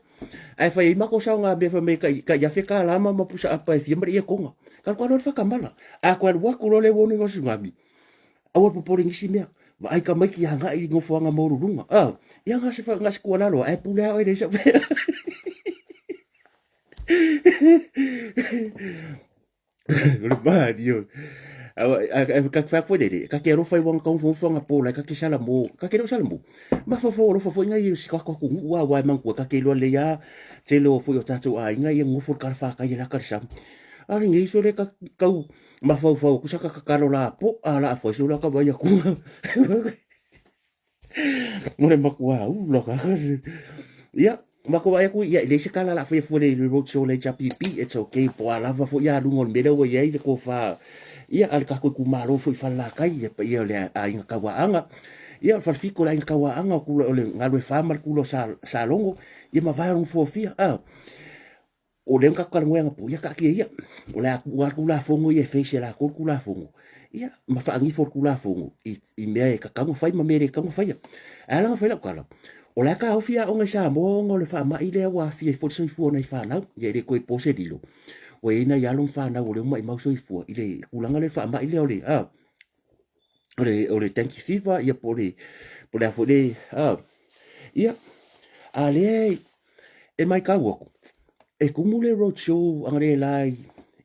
Ai fai ma ko sao ngā mea fai mai ka ka ia fe ka lama ma pusa apa e fia mari ia konga. Ka ko lo whakamala. A ko alu aku lo le wonu ngo sungami. Aua popore ngisi mea. Vaai ka maiki ia ngai ngofoanga maualuluga. Ah, ia nga se nga se kualalo ai pule a oe le sa. O le mani o. Ka whea koe rere, ka ke alofa i wanga kaunga whanga pōla, ka ke sala mō, ka ke leo sala mō. Ma whawhau alofa foi ngai si ka ka ku ua wa mang kua ka ke loa le ia te leo foi o tātou a inga ia ngofo ka wha ka ia la ka sam. Ari ngai so le ka kau mafaufau aku saka kakalo la po a la afo so la ka vai aku. Mo le makua u la ka. Ia, ma ko vai aku ia le se kala la fo fo le road show le HPP it's okay po ala va fo ia lungo le mele ua iai le ko fa ia al ka ko ku malo fo i fa la kai ia pa ia le a inga ka wa anga ia fa fiko la inga ka wa anga ku le ngalu e fa mal ku lo sa sa longo ia ma vai un fo fia ah O lea ka kalagoeaga po ia kaatia ia. O le a ua Tulafono ia e face e lakou le Tulafono. Ia, ma faagifo le Tulafono i, i mea e tatau ona fai ma mea e le tatau ona faia. Ae ala ona fai lau tala, o le a taofi aoga i Samoa ona o le faamai lea ua aafia ai foi le soifua o nai fanau. Ia e le toe po se lilo, ua i ai nai alo ma fanau o lea ua maimau soifua i le tulaga lea i le faamai lea o le, a, o le, o le dengue fever, ia po o le, po o le a foi le, a, ia, a lea e maitau atu, e tumu le road show analeila i,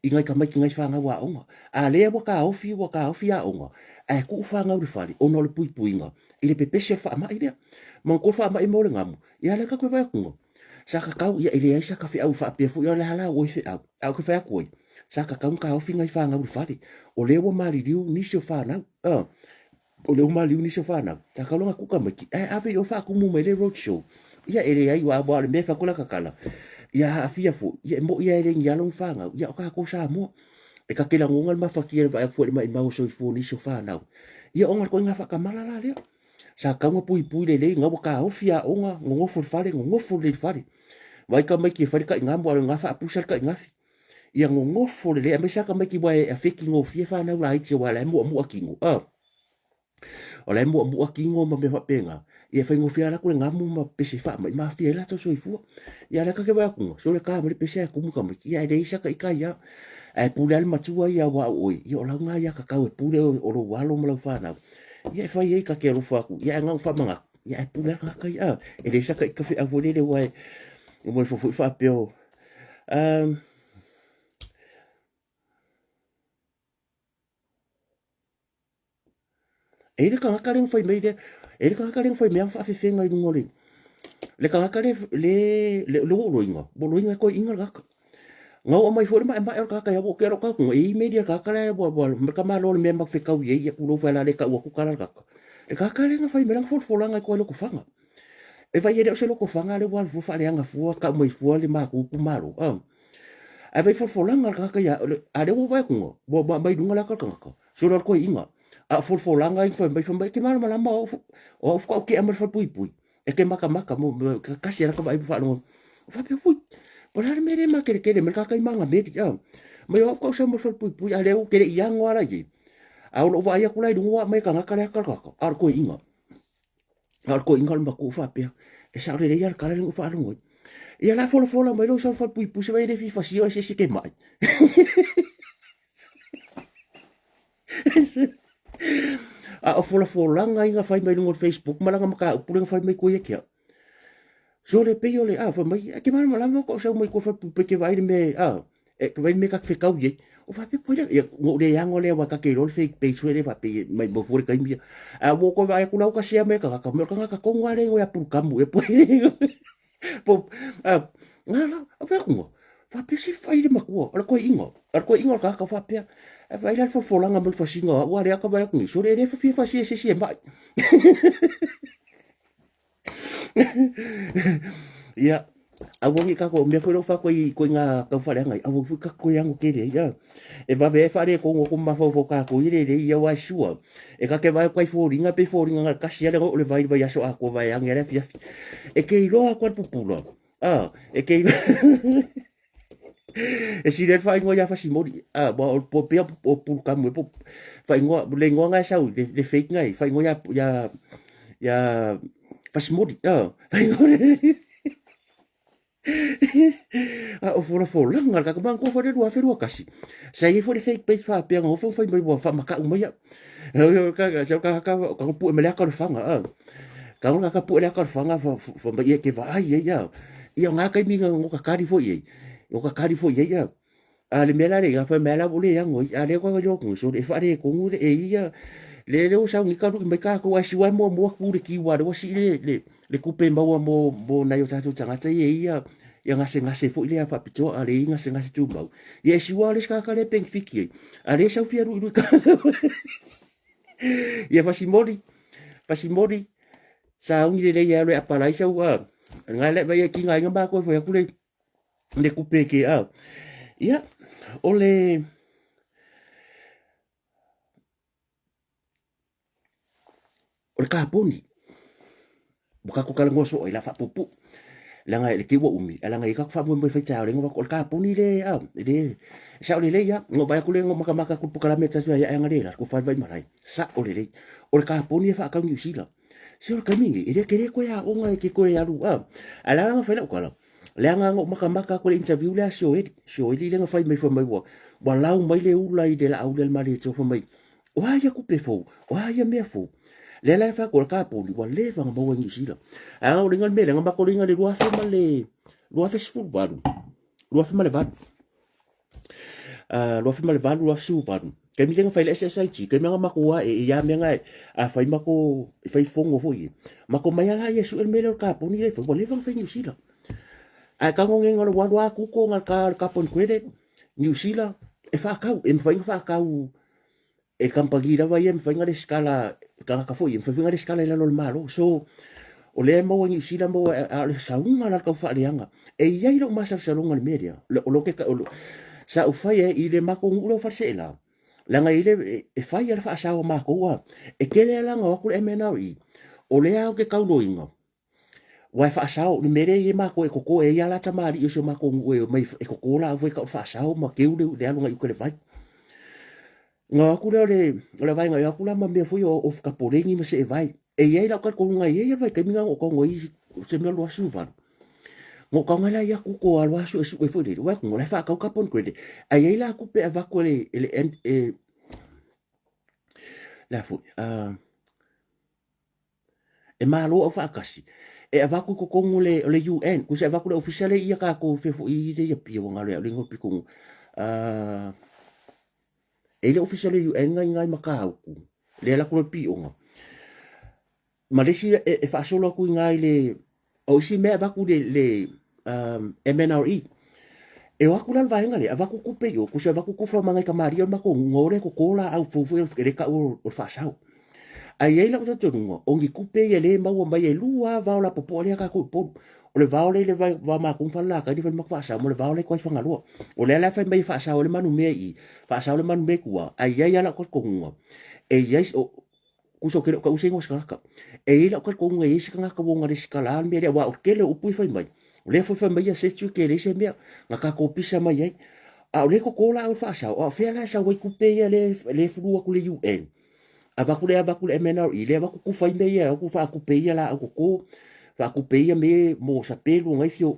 i nai tamaiti nai fanau aoga. A lea ua taofi, ua taofi aoga, ae tuu fanau i le fale ona o le puipuiga i le pepesi o le faamai lea. Manatua le faamai mo le gamu, ia lea tatou e vaai atu sa tatau, ia e leai sa ta feau faapea foi o le a la ua i feau. Ae ou te fai atu ai, sa tatau ona taofi nai fanau i le fale. O lea ua maliliu nisi o fanau, o lea ua maliliu nisi o fanau, sa tatau la ona tuu tamaiti ae ave i o faatumu mai le road show. Ia e leai, aua o le mea e fai atu lata tala, ia aafia foi, ia e moi lava e le ni alo ni fanau, ia o tatou Samoa. E ta te lagona le mafatia i le vaai atu foi i le maimau o soifua o nisi o fanau. Ia ona o le ituaiga faatamala la lea. Sa tatau ona puipui lelei, na ua taofi aoga, nonofo i le fale, nonofo lelei i le fale. Vaai tamaiti e fai le tainamu, a o lena faapusa le tainafi. Ia nonofo lelei, aemaise lava tamaiti aua e afeki gofie fanau laiti aua o la e muamua tino. A, o la e muamua tino ma mea faapena. Ia e faigofie lava latou le gamu ma pese faamai ma aafia ai latou soifua. Ia lea ta te vaai atu, sole ta mai le pese ae tumu tamaiti. Ia e leai sa taitai lava. Ae pule lava le matua ia aua o oe, ia o lau na ia tatau e pule oe o lou alo ma lau fanau. Ia e fai ai ta te alofa atu, ia ae na ona faamanatu, ia ae pule lava le tagata ia. E leai sa taita feau foi lele aua e uma ifo foi faapea o, E i le tagata lea na fai mai lea, e i le tagata lea na fai mai ana faafefega i luga o le, le tagata le, le, le, le ua ou loiga, ua loiga e toeaiina le tagata. Na oo mai foi le maemae o le tagata ia ua tea lou tagata, e i meli a le tagata lea ua, ua, ma le tamaloa o le mea matou fetaui ai, ia tulou fai la le tau atu tala le tagata. Le tagata lea na fai mai lana folafolaga e toa i Lotofaga. E vai e le o se Lotofaga lea ua alu fua faaleaga fua, tau mai fua le matou itumalo. Ae vai folafolaga le tagata ia, a lea ua vaai atu, ua aumai i luga le ata o le tagata. Solo le toeaina, a o folafolaga ia fai mai, fai mai, e te malamalama o au, o au faatoa ou tea mai le falepuipui, e te matamata mo tasi lava lata vaai ma faalogo. Ou faapea, ui, po o le a le mea lea e makeletele mai le tagata i Magameli, a. Mai o au faatoa ou sau mai le falepuipui, a o lea ou te le i ano lava la i ai. A o lou vaai atu la i luga ua aumai e tagata le ata o le tagata, a o le toeaina. A o le toeaina o le matua faapea, e sao lelei lava le tala lea na ou faalogo ai. Ia la folafola mai lou sau falepuipui se vai e le fia fasia oe se isi e te mai. A o folafolaga ia na fai mai luga o le Facebook ma lana mataupu lea na fai mai koe ia te au. So le pei o le, a, fai mai, e te malamalama ko sau mai koe falepuipui e te vaai le mea, a, e te vaai le mea ta te fetau i ai. O faapea koe lea, ia, na ou le ano lea aua ta te iloa le fake page foi lea faapea e maimau fua le taimi ia. A ua ou toe vaai atu la ua ta share mai e tagata, mea o le tagata tonu lava lea e igoa ia Pulukamu ea po Po, a, ngā la, a whea kunga. Whapea se whai le matua, o le koe inga, o le koe inga o le kākau whapea. Ae vaai la le folafolaga mai le fasiga o au, a o lea ka vaai atu nei, sole e le fia fasia e se isi e mai. Ia, aua ne i tatou, o mea foi lea ua fai atu ai i ituaiga tau faaleaga ai, aua foi tatou toe ano tele ai, a. E vave ai faaletonu atu ma mafaufau o tatou i le lelei, ia aua e sure, e ta te vaai atu ai i foliga, e pei e foliga na o le tasi lava le o le vai i le vaiaso atoa vaeane le afiafi. E te iloa atu lava le pupula, a, e te iloa E sili ai le faaigoa ia Fasimoli, a, aua o le pei o Pulukamu po faaigoa, le igoa na e sau, le fake na e faaigoa ia, ia, ia Fasimoli, a, a o folafolaga a le tagata. Manatua foi le 2021, sa i ai foi le fake page faapea na nofo ma fai mai ua faamatau mai au. Sau tagata tago pue mai le ata o le fana, a. Tago le tagata pue le ata o le fana fai mai e te vaai ai, a. Ia o na taimi na tatali foi i ai, na tatali foi i ai, a. A o le mea la lea, fai mai lava la ua le ano ai, a o lea ua iloa atu nei, sole e faaletonu le e ia, le lea ua sau nei taluai mai tatou, ae siua muamua tu le kiu aua o lea ua sii le tupe maua mo nai o tatou tagata ia e i ai gasegase foi lea faapitoa, a o lea e i ai gasegase tumau. Ia e siua le isi tagata lea e penefiti ai, a o lea e sau fia luilui Ia Fasimoli, Fasimoli, sauni lelei e alu e apalai sau a, na le vai e kinga ai matou e fai atu le le kupe ke a. Ia, o le o le kaponi, ua tatou talanoa soo ai la faapuupuu leaga e le te ua umi ae leaga e i ai tatou faamoemoe e fai taeao lea o le kaponi le a le sao lelei a na ou vaai atu lea na ou matamata atu i le polokalame e tasi ia ae le la tofa i le Vaimalae sao lelei o le kaponi e faatau Niu Sila se o le taimi lenei e le tele toe aoga e te toe alu a ae la na fai lau tala leaga na ou matamata atu i le interview lea a Sioeli Sioeli lea na fai mai fai mai ua ua lau mai le ula i le laauli a le Malietoa fai mai O a ia tupe fou? O a ia mea fou? Lea la e fai atu o le kaponi ua leva ona maua i Niu Sila. Ae o le mea lea na matou le 2000 ma le 2018, 2008, 2008, 2018, taimi lea na fai le SSIG, taimi na matou ae i ia mea na a fai matou, e fai fono foi ia, matou omai lava lea e sue le mea lea o le kaponi lea e fai, ua leva ona fai i Niu Sila. Ae tago nei na o le ua alu lava Google na o le carbon credit, Niu Sila, e faatau, e mafai ona faatau e kamupani lava ia e mafai ona resitala, tagata foi ia, e mafai foi ona resitala i lalo o le Malo. So, o lea e maua i Niu Sila, maua, a o le sauga la o le tau faaleaga. E i ai lou masalosaloga i le mea lea, o lo o sa ou fai ai i le matou nuu lea o Faleseela, leaga e i ai le, e fai lava le faasao a matou a, e tele lava la ona o atu le MNRE, o lea ou te tauloina, Aua e faasao, le mea lea e i ai matou e koko, e i ai lava la tamalii o si o matou nuu e omai e koko laau foi e tau o le faasao ma keu le alu agai uka i le vai. Ona o atu lea o le, o le vaega, e o atu la ma mea foi o ofu kapoleni ma seevai. E i ai lau talitonuga e i ai lava le vaitaimi na na ou tago ai i se mea 2018. Na ou tago ai la i aku ko alu lava suesue foi lele, ua atu o la e faatau carbon credit. Ae i ai la tupe e avatu e le, e le, e, le a foi, E malo au faatasi e avatu i totonu o le, o le UN, tusa e avatu le ofisa lea ia tatou fea foi i le ia pia ua galo ia le igoa pito e i le ofisa o le UN na i Matautu, lea la atu le pioga. Ma le isi e, e faasolo atu i ina i le, o isi mea e avatu i le, le MNRE. E o atu la le vaega lea, avatu tupe i o, tusa avatu tufa ma nai tamalii o le matou nuu, ona o lea e toto laau fou foi e le tau o le faasao. Ae i ai lau talitonuga, o ni tupe ia lea e maua mai e lua lava vao lapopoa lea a tatou i Upolu. O le vao lea i le va o matou ma Falelatai lea e fai le matou faasao, ma le vao lea i Fagaloa. O lea la e fai mai e faasao ai le manumea i i, faasao le manumea i tua, ae i ai lava lau talitonuga, e i ai, tusa ou te le o taua se igoa o se tagata. E i ai lau talitonuga e i ai se tagata ua ona resitala le mea lea, aua o le tele o upu ia e fai mai, o lea foi fai mai ia Sedgwick e leai se mea na tatou pisa mai ai. A o lea e toto laau i le faasao, a o fea la e sau ai tupe ia lea e fulu atu i le UN, avatu lea avatu le MNRE, lea avatu tufa ai mea ia, avatu faatupe ia laau toto, faatupe ia mea mo sapelu o naifi o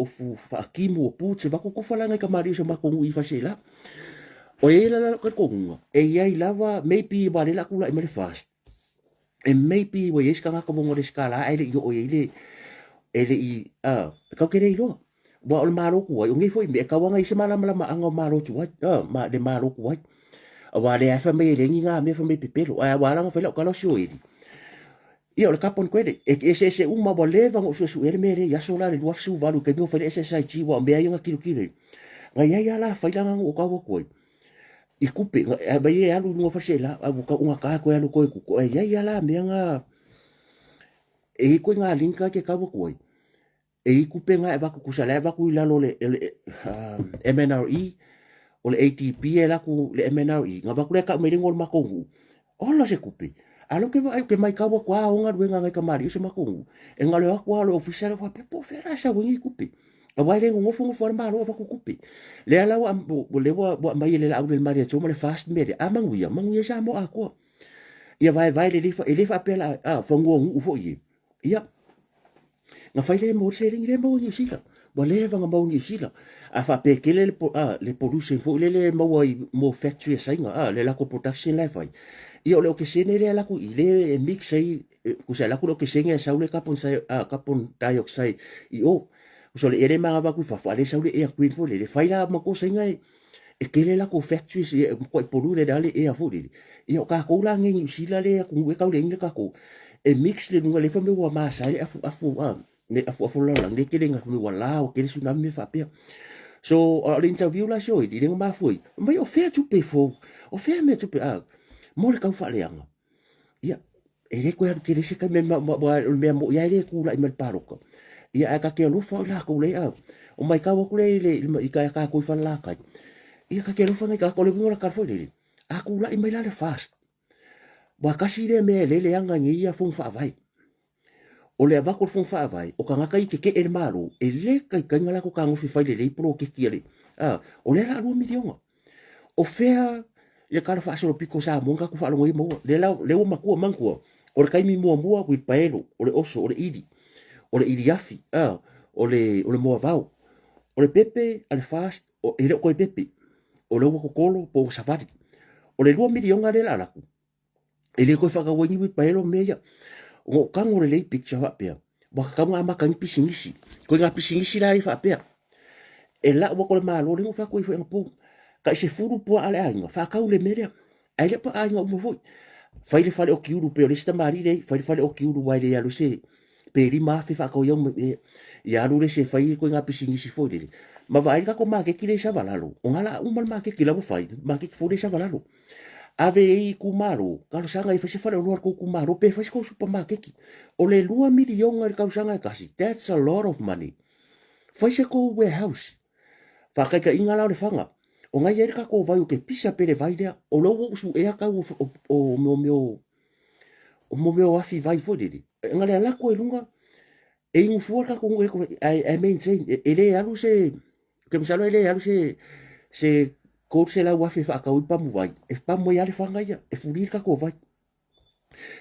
ofu faatimu o boots, avatu tufa la nai tamalii o si o matou nuu i Faleaseela. O i ai la lau talitonuga, e i ai lava, maybe aua o lea o le a tulai mai le FAST, e maybe ua i ai se tagata ua resitala ae le i oo i ai le, e le i, a, e tatou te le iloa. Aua o le Malo tuai, o nei foi mea, e tatau lava ona i ai se malamalamaaga o Malo tuai, a, ma, le Malo tuai. Aua o lea lava e fai mai e leai ni na mea fai mai e pepelo. Ae ua ala ona fai lau tala o Sioeli, ia o le carbon credit, e eseese uma, ua leva ona ou suesuea le mea lea i aso la i le 2018 i taimi o fai le SSIG, aua o mea ia na tilotilo ai. Na i ai lava la faila na na ou tau atu ai. I kupe, a vai e alu i luga o faleseela, a ua taugata toe alu toe tutu, ae i ai lava la mea na, e i ai ituaiga link la e te tau atu ai, e i ai tupe na e avatu, tusa o la e avatu i lalo o le MNRE, o le ADB e alu atu i le MNRE, ona avatu lea tau mai le igoa o le matou nuu, ola se tupe. A o lea ou te vaai ou te matau atu lava o galuega a nai tamalii o si o matou nuu, e na o le o atu lava o le ofisa lea faapea po o fea la e sau ai nei tupe. Aua e le nonofo nofo lava le Malo avatu tupe. Lea la ua, lea ua aumai e le Laaulialemalietoa ma le FAST mea lea, a manuia, manuia ai Samoa atoa. Ia vaevae lelei, e le faapea la, a, fanua o nuu foi e. Ia, na fai lea e maua ai le seleni lea e maua i Niu Sila. Ua leva ona maua i Niu Sila. A faapea e tele le, a, le pollution foi lele e maua i mo factory a Saina, a, le latou production la e fai, ia o le okesene lea e alu atu i i, lea e mix ai, tusa e alu atu le okesene ae sau le carbon, a, carbon dioxide i o. Tusa o le ea lea e manava atu i fafo, a o lea e sau le air green foi lele, fai la manatua Saina e, e tele latou factories e matuai pollute ai le ea foi lele. Ia o tatou la nei i Niu Sila lea atunuu e tau leai ni tatou, e mix le luga lea fai mai ua masa ai le afuafu a, le afuafu o le lalolagi lea e tele ina fai mai ua la ua tele tsunami mea faapea. So o le interview la si o Eli lea na mafua ai, fai mai o fea tupe fou, o fea mea tupe a, mo le tau faaleaga. Ia, e le toe alu tele se taimi, aua o le mea moni lava e le tulai mai le palota. Ia ae ta te alofa i latou lea, o matau atu lea i le, i tatou i Falelatai, ia ta te alofa nai tagata, o le uiga o le tala foi lele, a tulai mai la le FAST, aua tasi lea mea e le leaga i nei fono faavae. O le avatu o le fono faavae, o tagata ia e tetee i le Malo, e le taitai ona latou fetagofi e fai lelei poloketi a le, o lea o le a $2 miliona. O fea le tala faasolopito o Samoa na tatou faalogo ai maua? Lea la, lea ua matua, manatua, o le taimi muamua uilipaelo, o le oso, o le ili, o le ili afi, o le, o le moavao, o le pepe a le FAST, e le o toe pepe, o lea ua totolo po ua savali. O le $2 miliona lea o le a alu atu, e le toe faatau ai ni uilipaelo ma mea ia. Ona ou tago lelei picture faapea, ua tatau ona amata ai ni pisinisi. Ituaiga pisinisi la ia faapea, e lau atu e le Malo, lea na ou fai atu ai foi anapo, tai 10 puaa a le aiga, faatau le mea lea. Ae le o aiga uma foi. Fai le fale okiulu pei o le isi tamalii lea e i ai, fai le fale okiulu aua e le alu se pe 5,000 faatau ai ia alu le isi e fai ituaiga pisinisi foi lele. Ma vaai le tatou maketi lea i Savalalo, o na la a uma le maketi la ua fai, le maketi fou lea i Savalalo. Ave i ai itumalo, talosaga ia fai se faleoloa a le tou itumalo pe fai se tou supamakeki. O le $2 miliona i le tausaga e tasi, that's a lot of money. Fai se tou warehouse. Faataitaiga la o Lefaga, o na i ai le tatou vai ou te pisa pe le vai lea, o lea ua ou suea tau o, o, o mo mea o, o mo mea o afi vai foi lele. E na le alu atu ai i luga, e inu fua le tatou nuu ae, ae maintain, e, e le alu se, Ou te masalo e le alu se se 300,000 e faatau ai pamu vai, e pamu ai lava le faga ia, e fuli le tatou vai.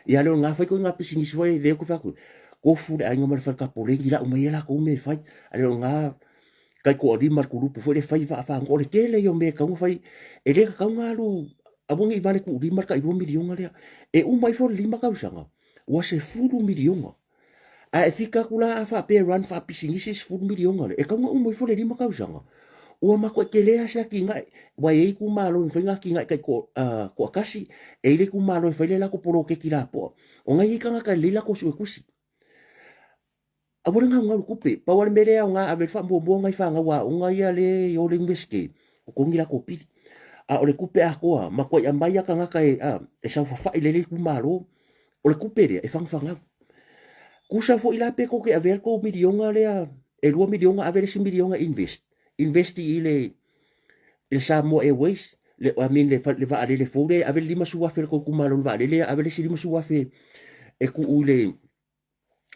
Ia lea o lena fai ituaiga pisinisi foi lea ou te fai atu, tofu le aiga ma le fale tapoleni, lau mai ai latou mea e fai. A le o lena taitoalima le kulupu foi lea e fai vaa fagota. O le tele ia o mea e tatau ona fai, e le tatau ona alu, aua ne i vale tuulima le tai $2 miliona lea. E uma ifo le 5 tausaga, ua $10 miliona. Ae e fika atu la a faapea e run faapisinisi le $10 miliona lea, e tatau ona uma ifo le 5 tausaga, ua matuai tele lava se atinae, aua e i ai itumalo e mafai ona atinae taitoatasi, e i ai le itumalo e fai le latou poloketi lapoa. O na e i ai tagata e lelei latou suetusi. Aua le galugalu tupe, pau lava le mea lea e aoga ave ai le faamuamua nai fanau aoga ia lea e i o i le Iunivesite, totogi latou pili. A o le tupe atoa, matuai aumai lava tagata e, e saofafai lelei itumalo, O le tupe lea e fagafagau. Tusa foi la pe tou te avea le tou miliona lea e $2 miliona ave le isi miliona e invest, invest i le i le Samoa Airways, le, I mean le, le vaalele fou lea, ave le $50,000 a le tou itumalo i le vaalele, ave le isi $50,000 e tuu i le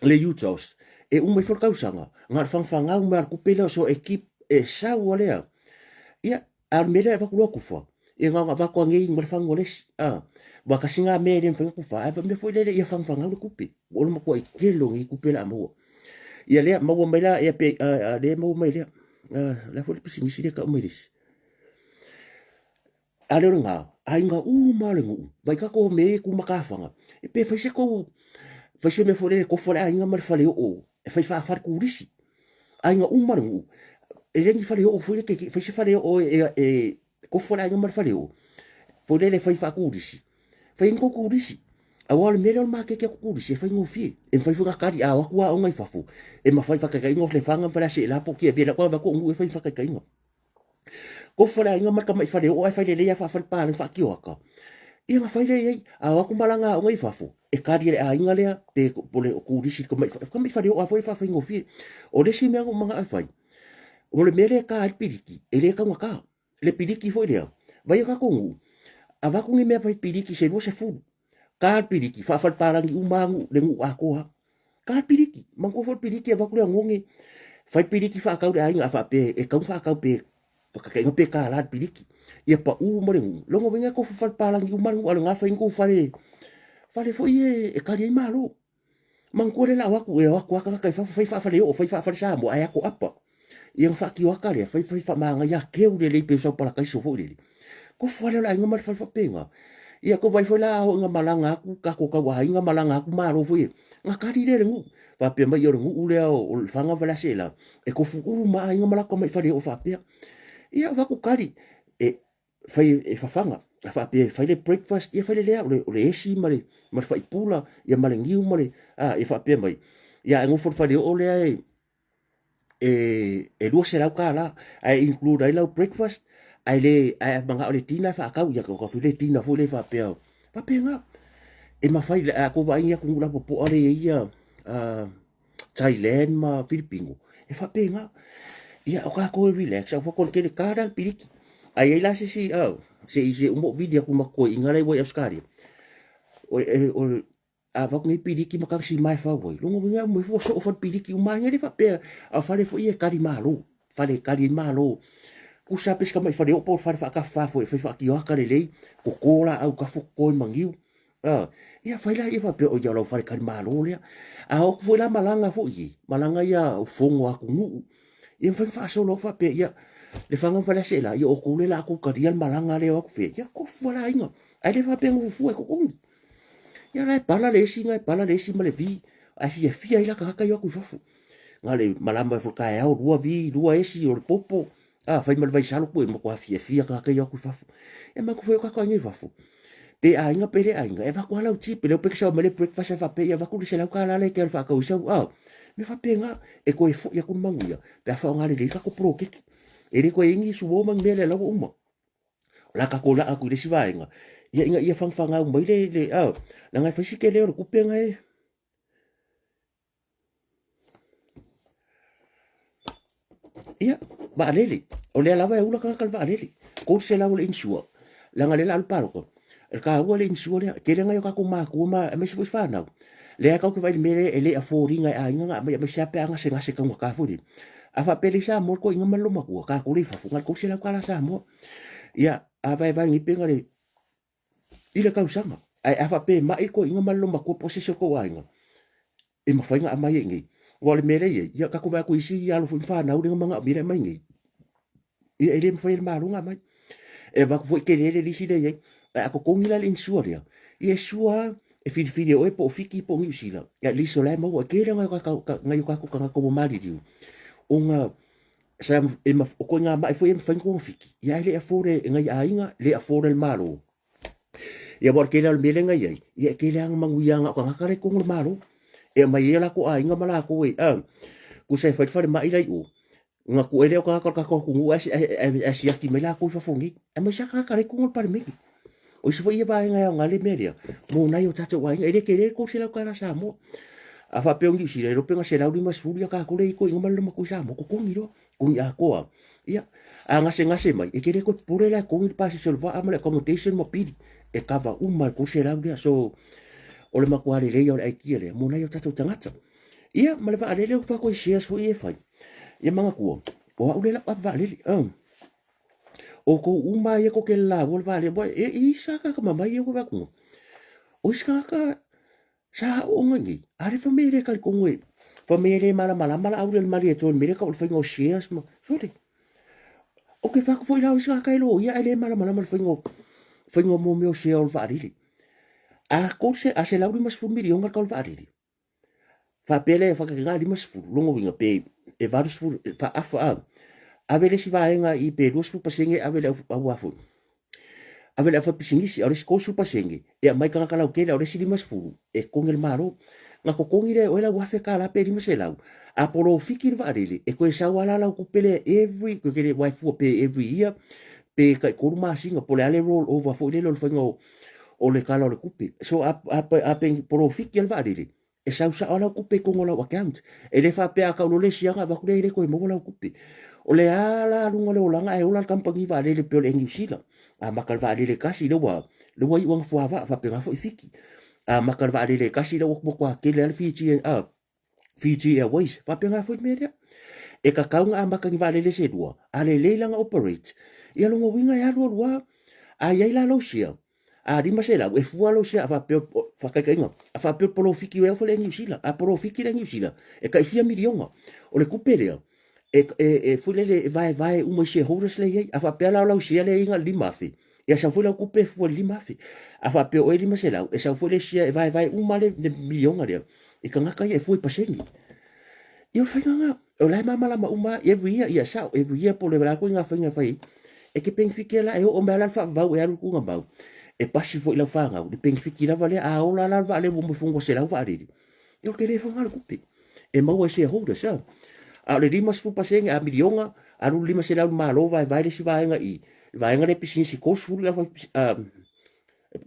le UTOS, e uma ifo le tausaga, na o le fagafagau mai lava o le tupe lea, so e keep, e sau lava lea. Ia, a o le mea lea e avatu loa tufa, ia na ona avatu lava nei ma le fagu o le isi. A, aua tasi lena mea e le mafai ona tufa, ae mea foi lele ia fagafagau le tupe. Ua le matuai tele o nei tupe o le a maua. Ia lea, maua mai la, ia pe, a, a, lea maua mai lea. A, o le a foi le pisinisi lea e tau mai le isi. A le o lena, aiga uma o le nuu, vai tatou mea ia e tu matafaga, e pe fai se tou, fai se mea foi lele e tofu ai le aiga ma le faleoo e fai faafale turisi. Aiga uma o le nuu, e le ni faleoo foi lele te, fai se faleoo e, e, e tofu ai le aiga ma le faleoo, foi lele e fai faaturisi, fai ai ni tou turisi. Aua o le mea lea o le maketi atu turisi e faigofie, e mafai foi ona kali, a o atu aoga i fafo, e mafai faataitaiga o Lefaga ma Faleaseela po o Tiavea, lau avatu au nuu e fai faataitaiga. Kofo le aiga ma le tamai faleoo ae fai lelei lava faa-falepalagi faa-kioaka. Ia na fai lea i ai. A o atu malaga aoga i fafo, e kali e le aiga lea pe o le kulisi i le tamai tamai faleoo lava foi e faafaigofie. O le isi mea na ou manao e fai, o le mea lea e ta ai le piliki, e le taugata. Le piliki foi lea, vaai o tatou nuu, avatu ni mea fai piliki se 20, ta le piliki, faafalepalagi uma lava nuu, le nuu atoa lava. Ta le piliki, manatua foi le piliki e avatu le oneone, fai piliki faatau i le aiga a faapea e tatau ona faatau pe faataitaiga pe $1 le piliki, ia pau uma le nuu. Lona uiga e tofu falepalagi uma le nuu, a o lena fai ni tou fale, fale foi ia e tali ai malo. Manatua lea o le a o atu, e o atu lava tagata i fafo, fai faafaleoo, fai faafale-Samoa, ae ato apa. Ia ona faatioata lea, fai fai faamanaia keu lelei pei o sau parakaiso foi lele. Tofu lava lea o le aiga ma le fale faapena. Ia tou vaai foi la a oo ina malaga atu tatou tauaiga, malaga atu malo foi ia, ona kali lea e le nuu. Faapea mai, ia o le nuu lea o Lefaga ma Faleaseela, e tofu uma lava aiga ma latou tamai faleoo faapea. Ia avatu kali, e fai e fafaga, a faapea e fai le breakfast, ia fai le lea, o le esi ma le faipula, ia ma le niu ma le, a, ia faapea mai, ia a e nofo i le faleoo lea e, e $200 ae include ai lau breakfast ae le ae manao le tina e faatau ia ka le tina foi le faapea faapena e mafai a tou vaai ni atunuu lapopoa lea e i ai ia Thailand ma Filipino e faapena ia o tatou e relax au faatoa tele ta le piliki ae i ai la se isi se i se uma ou vili atu ma toeaiina la e ua i Ausetalia o A avatu nei piliki ma kaka sima e fau ai, lona uiga e uma ifo ua soo fale piliki uma ai, e le faapea a o fale foi ia e tali malo, fale e tali ai malo. Tusa lava pe se tamai faleoo po o le fale faatafafa foi e fai faatioata lelei, toto laau kafo toto i magiu. Ia fai laia faapea o ia o lau fale tali malo lea. A o atu foi la malaga foi ia, malaga ia o fono a atunuu, ia mafai ona faasolo atu faapea, ia Lefaga ma Faleaseela, ia outou lea o le a outou talia le malaga lea e o atu fea, ia tofu lava le aiga. Ae le faapea e nofo fua e totogi. Ia la e pala le esi na e pala le esi ma le vi, ae fiafia ai la tagata ia o atu i fafo. Na le malama foi taeao lua vi, lua esi o le popo, a fai ma le vaisalo ku e matua fiafia tagata ia o atu i fafo. E manatua foi o tatou aiga i fafo, pe aiga pe le aiga, e avatu lava lau tip, e le o pe sau mai le breakfast ae faapea ia avatu le $100 lea e te alu faatau ai sau, a mea faapena, e toe foi atu le manuia pe a faaaoga lelei le tatou poloketi. E le toe i ai ni suo ma ni mea lea la ua uma. O le a tatou laa atu i le isi vaega, ia ina ia fagafagau mai le, le a, leaga e fai si tele o le tupe na e, ia, vaalele, o lea lava e ula tagata i le vaalele, 300 o le insure, leaga o lea o le a alu palota, e taua le insure lea, e tele nai o tatou matua ma, aemaise foi fanau, lea tatou te vaai i le mea lea e le afford ina e aiga ona aumai, aemaise lava pe a gasegase taugata foi lele. A faapea e leai Samoa le toeaina ma le loomatua, tatou lea i fafo, na o le $300 Samoa. Ia, a vaevae nei pe na le i le tausaga. Ae a faapea e mai le toeaina ma le loomatua po o se isi o tou aiga, e mafai ona aumai ai i inei. Aua o le mea lea e i ai, ia tatou vaai atu i isi alo foi ma fanau lea na manaomia le aumai i inei, ia e le mafai e le Malo ona aumai. E avatu foi tele le lisi lea e i ai. Ae a totogi la le insure lea, ia e sure lava e filifili e oe po o Fiti po o Niu Sila, at least o la e maua. E tele nai o tatou tagata ua maliliu ona sa e o ituaiga mai foi e mafai ona togafiti, ia ae le afford e nai aiga, le afford e le Malo. Ia aua o le tele lava o le mea lea na i ai, ia e tele lava ina manuia na o tagata la e i totonu o le Malo. E aumai ai o latou aiga ma latou e, tusa e fai le falemai la i o, ona tuu ai lea o tagata o le tatou atunuu ae siaki mai latou i fafo nei, aemaise lava tagata la e i totonu o le Palemene. O isi foi ia vaega e aoga ai le mea lea, mo nai o tatou aiga, e le tele le $300 Samoa. A faapea o Niu Sila, e iloa pe na $150 ia tatou lea e i toeaiina ma le loomatua i Samoa, totogi loa, totogi atoa lava. Ia, a gasegase mai, e te le toe popole la e totogi le pasese o le vaa ma le accommodation ma pili, e kava uma le $300 lea. So, o le matua lelei lava o le idea lea mo nai o tatou tagata. Ia, ma le vaalele ua tatou i shares foi ia e fai. Ia manatua, o au lea o le a ou ave vaalele. Outou uma ia tou te lalaua le vaalele, aua e i sa tagata mamae ia ua vaai atu. O isi tagata sa aooga i inei, a lea fai mai e le talitonu e, fai mai e le malamalama la au i le Malietoa i le mea lea e tau o le faiga o shares ma, sole. Ou te fai atu foi la o isi tagata e loia ae le malamalama i le faiga o, faiga o mea o share o le vaalele. A $150 miliona le tau o le vaalele, Faapea lea e whakakeka 50, lona uiga pe e 80, faafa a, ave le isi vaega i pe 20% ave le au, au a foi. Ave le au faipisinisi, a o le isi 30% e aumai tagata lautele, a o le isi 50 e totogi e le Malo. Na totogi lea e oe lau $1,000 pe $500, a polofiki le vaalele, e toe sau lava la lau tupe lea every, ou te le iloa e fua pe every year pe tai tolu masina, po o le a le roll over foi lele o le faiga o le tala o le tupe. So a polofiki lava le vaalele, e sau sao lava lau tupe i totonu o lau account. E le faapea a tau loa le isi ona avatu lea e le toe maua lau tupe. O le a la luga o le olaga ae ola le kamupani vaalele pei o le Air New Zealand. Amata le vaalele e tasi lea ua lea ua iu ana fuavaa faapena foi Fiti. Amata le vaalele e tasi lea ua matua tele lava le Fiji a Fiji Airways faapena foi le mea lea. E tatau ona amata ni vaalele se lua, a lelei lana operate, ia lona uiga e alu alu lava. A i ai la lou share, a 500 e fua lou share a faapea faataitaiga, a faapea o le polofiki ea foi le Air New Zealand, a polofiki le Air New Zealand e tai fia miliona. O le tupe lea e, e, e foi lele e vaevae uma i shareholders lea e i ai. A faapea la o lau share lea e i ai na o le 5,000, ia sau foi lau tupe e fua i le 5,000. A faapea o oe e 500, e sau foi le share e vaevae uma le, le miliona lea i tagata ia e fua i pasene. Ia o le faiga lena, o la e malamalama uma every year, ia sao, every year po o le a ituaiga faiga e fai ai. E te penefiti la, e oo mai lava la le faavavau e alu i Tuugamau, e pasi foi i lau fanau, le penefiti lava lea, a ola la le vaalele ua uma ifo ua 100 vaalele, ia o le tele foi lena o le tupe e maua e shareholders. A o le 50% a miliona, alu le 500 i le Malo vaevae le isi vaega i le vaega lea pisinisi 30 le aufai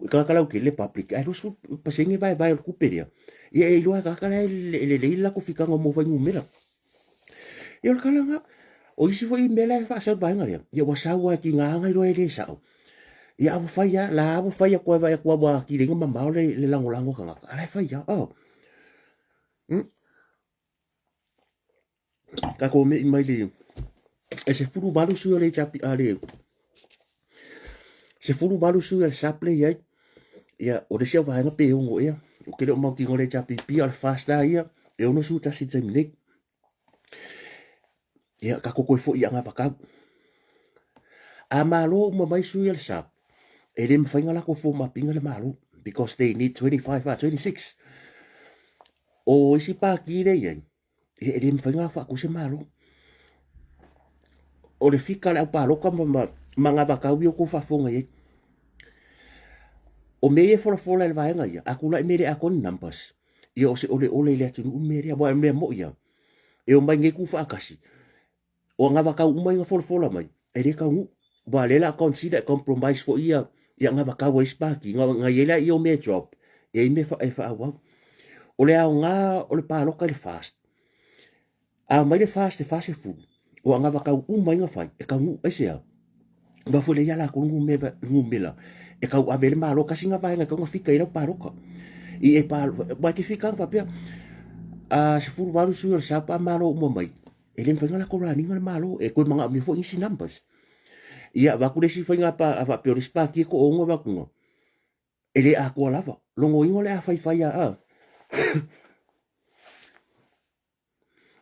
tagata lautele le public, ae 20% vaevae o le tupe lea, ia e iloa e tagata la e lelei le latou fitaga mo fuainumera. Ia o le tala lena. O isi foi mea la e faasau i le vaega lea, ia ua sau lava e tiga ona iloa e le sao. Ia a ua fai lava, la ua fai atu e vaai atu ua atili ai ona mamao le lagolago a tagata, a la e fai lava. Oh. Tatou me'i mai le e 18 sui o le HRP, a le 18 sui o le SAP le i ai. Ia, o le isi au vaega pe ono ea. Ou te le o mautinoa le HRPP, o le FAST lava ia, e 61 i le taimi nei. Ia, tatou toe foi i agavakau. A malo uma mai sui o le SAP, e le mafai ona latou form up ina le Malo because they need 25 a 26. O isi pati lea e i ai, ia e le mafai ona faatu se Malo. O le fika a le aupalota ma, ma, ma agavakau ia ua outou faafofoga i ai. O mea ia e folafola e le vaega ia, a tulai mai e le atoa ni numbers, ia o se oleole i le atunuu le mea lea. Aua o le mea moi lava, e omai nei tuufaatasi, o agavakau uma ia na folafola mai, e le taunuu. Aua o lea o le a consider e compromise foi ia, ia agavakau a isi pati, na i ai la ia o mea e drop, e i ai mea e faaauau. O le aoga o le palota i le FAST, A omai le FAST e 40, o agavakau uma ai na fai, e taunuu, aisea? Aua foi lea ia latou le numera e tauave ai le Malo, tasi na vaega e tatau ona fika i ai lau palota. I e palo, aua e te fika ana faapea, a 18 sui o le SAP a malo uma mai, e le mafai ona latou run ina le Malo, e toe manaomia foi nisi numbers. Ia, avatu le isi faiga a faapea o le isi pati e toaono avatuga, e le atoa lava. Logoina o le a faifai a, a.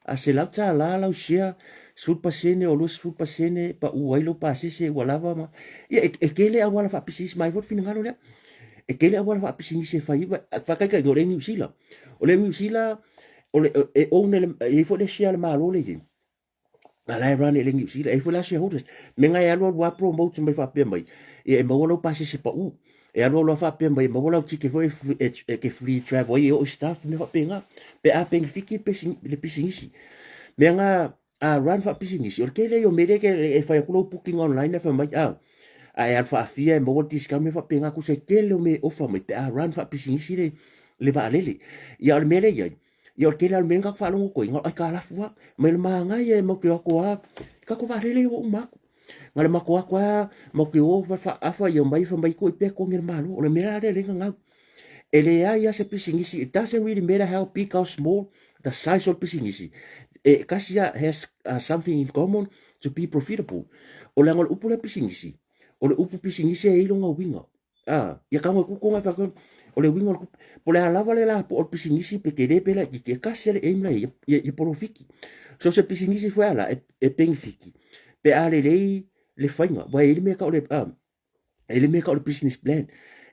A $100 lau share, 10% o 20% pau ai lou pasese ua lava ma... Ia, e, e tele auala faapisinisi, mai foi le finagalo lea. E tele auala faapisinisi e fai ai, faataitaiga o le Niu Sila. O le Niu Sila, o le, e own e le, e i ai foi le share a le Malo le i ai. A la e run e le Niu Sila, e i ai foi la shareholders. Mea na e alu alu lava promote mai faapea mai, ia e maua lou pasese pau. E alu alu lava faapea mai e maua lau ticket foi e, e te free travel ai e oo i staff mea faapena. Pe a penefiti le pisinisi. Mea na a run faapisinisi, o le tele ia o mea lea e fai atu lau booking online e fai mai, a, a e alu faafia e maua le discount mea faapena, tusa e tele o mea e ofa mai pe a run faapisinisi le, le vaalele. Ia o le mea lea e i ai, ia o le tele lava o mea na tatou faalogo atu ai, na o aitalafu lava. Mai le manaia e matou te o atu lava, tatou vaalele ia ua uma atu. Na o le matou o atu lava, matou te o faaafa ia omai fai mai tuu pea totogi e le Malo. O le mea la lea lea na gau. E leai lava se pisinisi, it doesn't really matter how big or small the size o le pisinisi, e tasi lava has something in common to be profitable. O leaga o le upu lea pisinisi, o le upu pisinisi e i ai lona uiga. A, ia tago e kuko ngai whakau, o le uiga o le kupu, po le a lava le lapoa o le pisinisi pe tele pe laitiiti, e tasi lava le aim la i ai, ia, ia polofiki. So se pisinisi foi a la, e, e penefiki, pe a lelei le faiga, aua e i ai le mea e tau o le, a, e i ai le mea e tau o le business plan.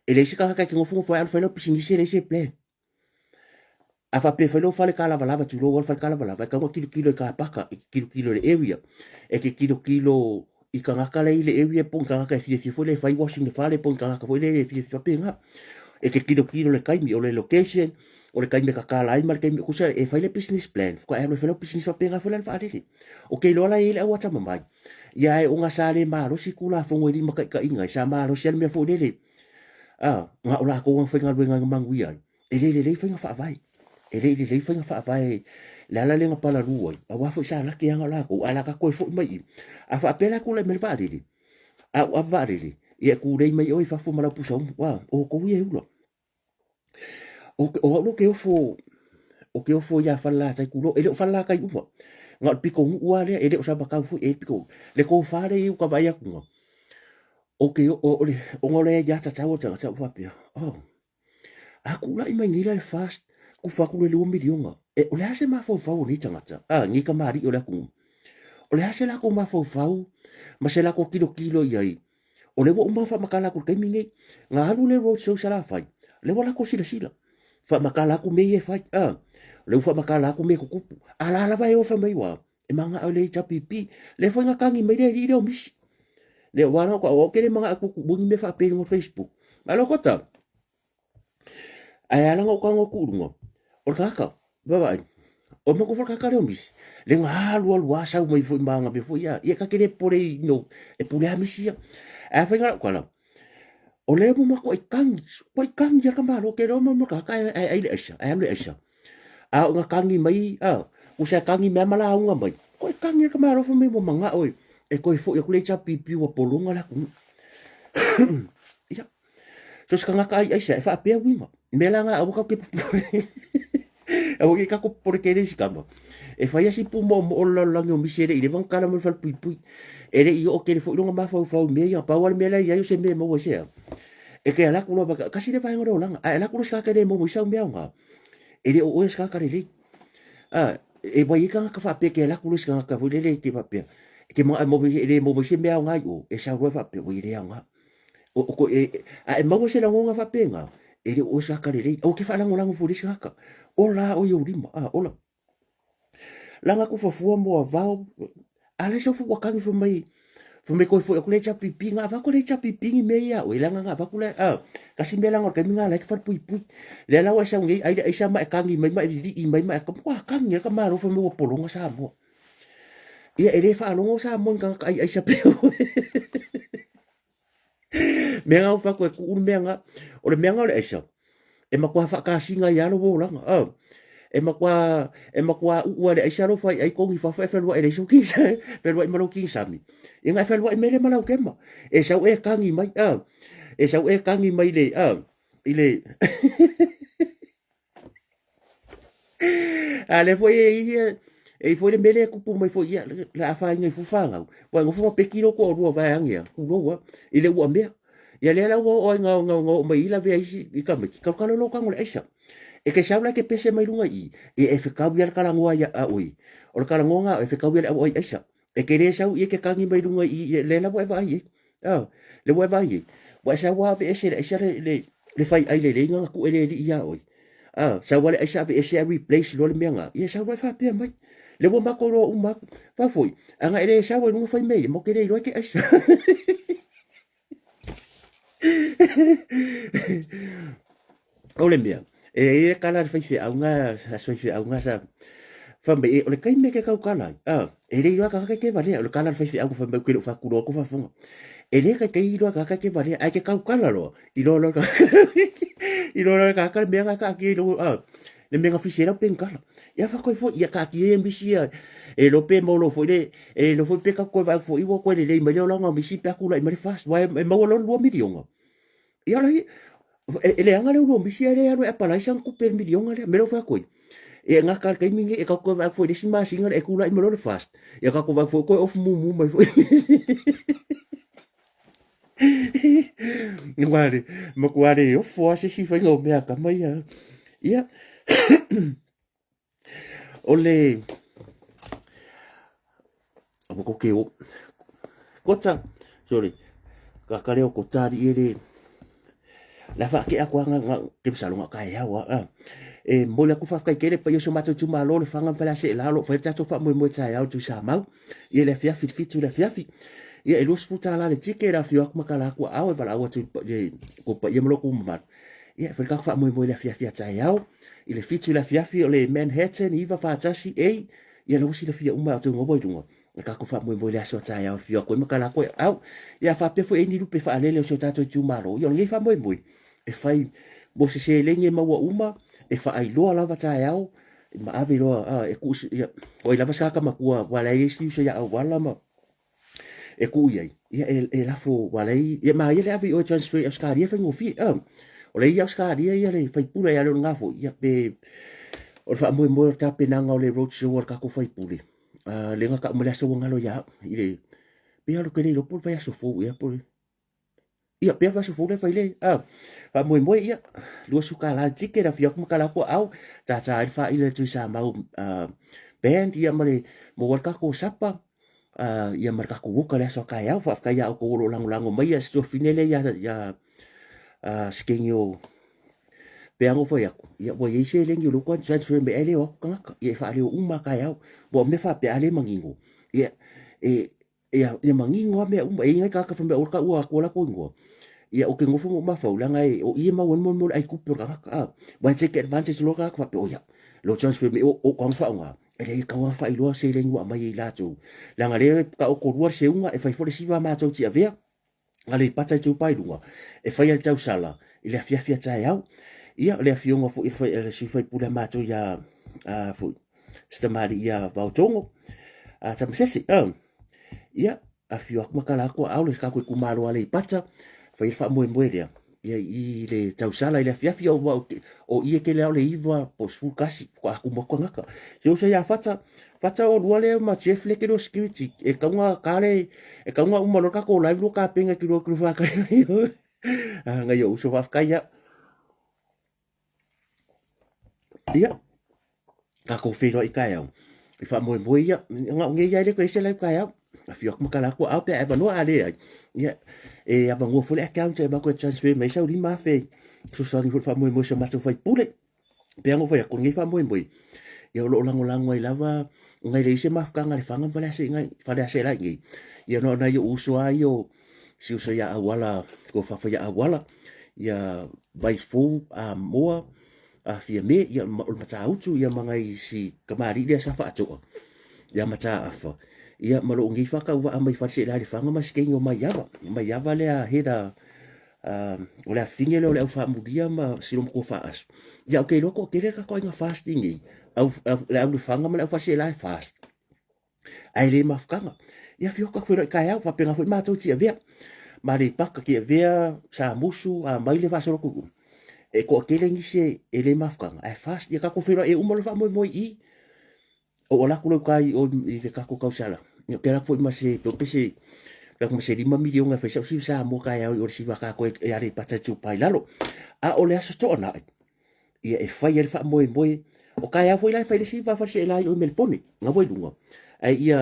E leai se tagata e te nofonofo ai alu fai lau pisinisi e leai se plan. A faapea e fai lou fale kalavalava, tulou lava le fale kalavalava, e tatau ona tilotilo i kapaka, e te tilotilo i le area, e te tilotilo i tagata la e i le area po o ni tagata e fiafia foi lea e fai washing i le fale po o ni tagata foi lea e fiafia faapena. E te tilotilo i le taimi, o le location, O le taimi e tatala ai ma le taimi, tusa e fai le business plan, faatoa e alu e fai lau pisinisi faapena foi la le vaalele. Ou te iloa la e i ai le au atamamai, ia ae ona sa le malosi Tulafono e limataitaiina ai, sa malosi lava le mea foi lele, a, na o latou na faigaluega na manuia ai. E le lelei faiga faavae. E le i lelei faiga faavae, le ala lea na palalū ai, aua foi sa laki lava na o latou, ae o le a tatou toe foi mai i i. A faapea la e tulai mai le vaalele, a ou ave vaalele, ia e tulei mai oe i fafo ma lau pusa umu, a, o outou ia e ula. O, o au ou te ofo, ou te ofo ia Falelatai tulou, e le o Falelatai uma, na o le pitonuu lava lea, e le o Samatau foi, e pito, le tofa lea e i uta vaai atu na, ou te, o, o le, ona o le aiatatau a le tagata, ou faapea, oh, a tulai mai nei la le FAST, kufa atu le $2 miliona, e, o le a se mafaufau o nei tagata, a, nei tamalii o le atunuu, o le a se latou mafaufau ma se latou tilotilo i ai, O lea ua uma ona faamatala atu i le taimi lenei. Na alu le road show i Salafai, o lea ua latou silasila, faamatala atu mea ia e fai, a. O lea ua faamatala atu mea e tutupu. A la lava e ofa mai ua, e manao i le HRPP. Lea foi na tagi mai le alii lea o misi. Lea ua ala ou te le manao e tuutuu ni mea faapea i luga o Facebook. Ae loko tau, Ae ala ona ou tago atu i luga, o le tagata, vaavaai, o matou foi le tagata lea o misi, le na alu alu lava sau mai foi ma ana mea foi ia, ia ta te le popole i no, e pule lava misi ia. Ae afai na lau tala, o lea ua matuai tagi, matuai tagi lava le tamaloa, te iloa ma le tagata ae ai le aisa, ae alu le aisa. A oo ina tagi mai, a, tusa e tagi mai lava ma lauga mai, matuai tagi lava le tamaloa fai mai ua manao e toe foi atu le HRPP ua pologa le atunuu. Ia. So se tagata ai aisa e faapea uiga. Mea la na aua tatou te popole. Aua ne i tatou popole tele i si tama. E fai lava si pūmoomoo o le lalolagi o misi e le i leva ona tala mai le falepuipui. E le i oo tele foi lona mafaufau i mea ia. Pau lava le mea la e i ai o se mea e maua ai se a. E te alu atu loa, tasi lea vaega o le olaga. Ae alu atu loa se tagata e le maua ai sau mea aoga, e le o oe o se tagata lelei. A, e ua i ai tagata faapea e te alu atu loa i se tagata foi lele e te faapea, e te manao e maua e le maua mai se mea aoga i o, e sau loa e faapea, ua e le aoga. O, o, e, a e maua se lagona faapena, e le o oe se tagata lelei. Aua e te faalagolago fua i le isi tagata. Ola lava oe i ou lima. A, ola. Laga atu fafua moavao, a la e sau ua tagi fai mai, fai mai toe foi atu le HRPP, na avatu le HRPP ni mea ia oe, leaga na avatu le, a, tasi mea leaga o le taimi na la e te falepuipui. Lea la ua e sau nei, ai le aisa ma e tagi mai ma e lilii mai ma e, ua tagi lava le tamaloa fai mai ua pologa Samoa. Ia e le faalogo Samoa i ni tagata ai aisa pei oe. Mea na ou fai atu e tuu le mea na. O le mea na o le aisa, e matua faakasina ai lava lou olaga. Oh. E matua, e matua uu lava e le aisa lou faiai togi fafo e feluai e leai sou kigisami, feluai ma lou kigisami. Ia na e feluai mai lea ma lau kema. E sau e tagi mai, ah. E sau e tagi mai le, ah, i le A lea foi e ia, e i foi le mea lea e tupu mai foi ia, le afaina i fua fanau. Ua e nofo ma peki lou toalua vaeane a, tulou a, i le uamea. Ia lea la ua oo ai na, na, na oo mai i lavea isi i tamaiti, kalokalo lou tago i le aisa. E te sau la e te pese mai luga i i, ia e fekau ia le talanoa ia a oe. O le talanoa na e fekau ia le au ai aisa. E te le sau ia e te tagi mai luga i i, lea la ua e vaai ai. A, lea ua e vaai ai. Ua e sau lava aveese le aisa le, le, le fai ai lelei na tuu e le alii ia oe. A, sau lava le aisa aveese ae replace loa le mea na, ia sau loa e faapea mai. Lea ua matou iloa uma atu. Fai foi, ana e le sau ai luga fai mea ia, matou te le iloa e te aisa. O le mea, e i ai le tala a le faifeau na, a se faifeau na sa fai mai, o le taimi e te tautala ai, a, e le iloa e tagata e te valea. O le tala a le faifeau na fai mai, ou te le o faatuloa atu faafofoga. E le taitai iloa e tagata e te valea, ae te tautala loa, iloa loa e tagata, iloa loa e tagata le mea na taatia i lou, a, le mea na fisi ai lau penitala. Ia faatoi foi, ia taatia ia misi ia, e iloa pe maua loa foi le, e iloa foi pe tatou toe vaai atu foi ua toe lelei mai le olaga o misi pe a tulai mai le FAST, aua e maua loa le $2 miliona. Ia la e, e leaga le ulua misi ae le alu e apalai sana tupe i le miliona lea. Mea lea ua fai atu ai, e gata i le taimi lenei, e tatou toe vaai atu foi i le isi masina lea e tulai mai loa le FAST, ia tatou vaai atu foi toe off mumu mai foi. Matua le, matua le ofo lava se isi faiga o mea a tama ia. Ia, o le, aua kou te o, kota, sorry, ka leo kota alii e le, la whaakea atu anga nga ke masalo nga kai au a. E mole aku whawhkai kere pa i o so mātou tūmālo le whanga pala se lalo whai tātou wha moe moe tae au tū sa mau. Ia le afiafi le fitu le afiafi. Ia e 20 tāla le tike la whio aku makala aku au e wala au atu le ko pa ia maloku mamalu. Ia, e fai le tatou faamoemoe i le afiafi a taeao, i le 7 i le afiafi o le Manhattan, 9 faatasi, a, ia la ua silafia uma e outou ua i luga, le tatou faamoemoe i le aso a taeao e afio atu ai ma tala atu ai au. Ia, a faapea foi e i ai ni lupe faalele o si o tatou itumalo, ia o lenei faamoemoe e fai mo se seleni e maua uma, e faailoa lava taeao, ma ave loa, a, e tuu, ia, o ai lava se tagata matua, aua o la e i ai isi uso ia auala ma e tuu i ai, ia e, e lafo ua leai, ia manaia le ave i o e transfer i Ausetalia e faigofie. O lea i Ausetalia ia le faipule a le o lena foi, ia pe o le faamoemoe o le tapenaga o le road show a le tatou faipule, lea na tau mai le aso ua galo ia au, i le, pe alu tele iloa po o le vaiaso fou ea po o le, ia pea vaiaso fou lea fai le, faamoemoe, ia, $20 le ticket, afio atu ma tala atu aau, tata ai le faaila i le Tuisamau band, ia ma le maua ai le tatou sapa, ia ma le tatou uka i le aso a taeao. Faafetai ia outou o lo o lagolago mai, ia si tuafafine lea ia, ia Sikeni o pei lava ona ou fai atu, ia ua i ai seleni o lea ua transfer mai ai le o atu tagata, ia e faaleo uma lava taeao. Aua o mea faapea a le manino, ia e Ia, ia manino lava mea uma. E i ai nai tagata fai mai aua le taua atua o latou igoa. Ia, ou te nofo ma ou mafaufau, leaga e, o i e maua ai le mea o le ai tupe o le tagata. A, aua e take advantage loa le tagata faapea, oh ia, lo transfer mai o, o tago faaaoga. E leai, e tatau lava ona faailoa seleni ua aumai e i latou. Leaga lea e taotolua le seuga, e fai foi le siva a matou i Tiavea, Aleipata Itupa i Luga, e faia le tausala i le afiafi a taeao. Ia, o le afioga foi e le sui faipule a matou ia a, foi, si tamalii ia Vaotogo, a Tamasese. Ia, afio atu ma tala atu aao le tatou itumalo Aleipata, fai le faamoemoe lea. Ia, i le tausala i le afiafi, o, o i e tele lava o le 9 po o 11, faatoa tumu atu tagata. Se uso ia Fata, Fata o lua lea ma Jeff le tele o security, e tatau ona ta le, e tatau ona uma loa le tatou live lua tapena e te lua atu i le faatali. Ah, nai ou uso faafetai ia. Ia, tatou feiloai taeao. I faamoemoe ia, na o nei lava e le toe ese live taeao. Afio atu ma tala atu au pe a e avanoa a leai. Ia, e avanoa foi le account e avatu e transfer mai sau 5,000 fesoasoani foi i le faamoemoe o si o matou faipule. Pei lava ona ou fai atu, o lenei faamoemoe, ia o lo o lagolago ai lava ona e leai se mafutaga a Lefaga ma Faleaseela i inei. Ia na o nai ou uso lava ia o si uso ia Auala, tofafa ia Auala, ia Vaifou, Amoa, Fiame, ia o le Matautu, ia ma nai si tamalii lea sa faatoa, ia Mataafa, ia ma lou nei faatauvaa mai Faleaseela i Lefaga ma si teine o Maiava. Maiava lea Heda o le afine lea o le au faamulia ma si loma faaaso. Ia ou te iloa toatele le tatou aiga fast i nei. Au, le au lefaga ma le au faleseela e fast. Ae le mafutaga. Ia afio atu feiloai taeao, faapena foi matou i Tiavea. Ma Aleipata, Tiavea, Samusu, Amaile, faasolo atu. E toatele nisi e le mafutaga, ae fast. Ia tatou feiloai e uma loa faamoemoe i i. Ou alu atu lea i uta i o i le tatou tausala, ia ou te alu atu foi ma se, pe pe se, alu atu ma se $5 miliona e fai sau siva Samoa taeao i o i le siva a tatou e Aleipata Itupa i Lalo. A o le Aso Toonai, ia e fai ai le faamoemoe, o taeao foi la e fai ai le siva a Faleseela i o i Melepone, na ua i luga, ae ia,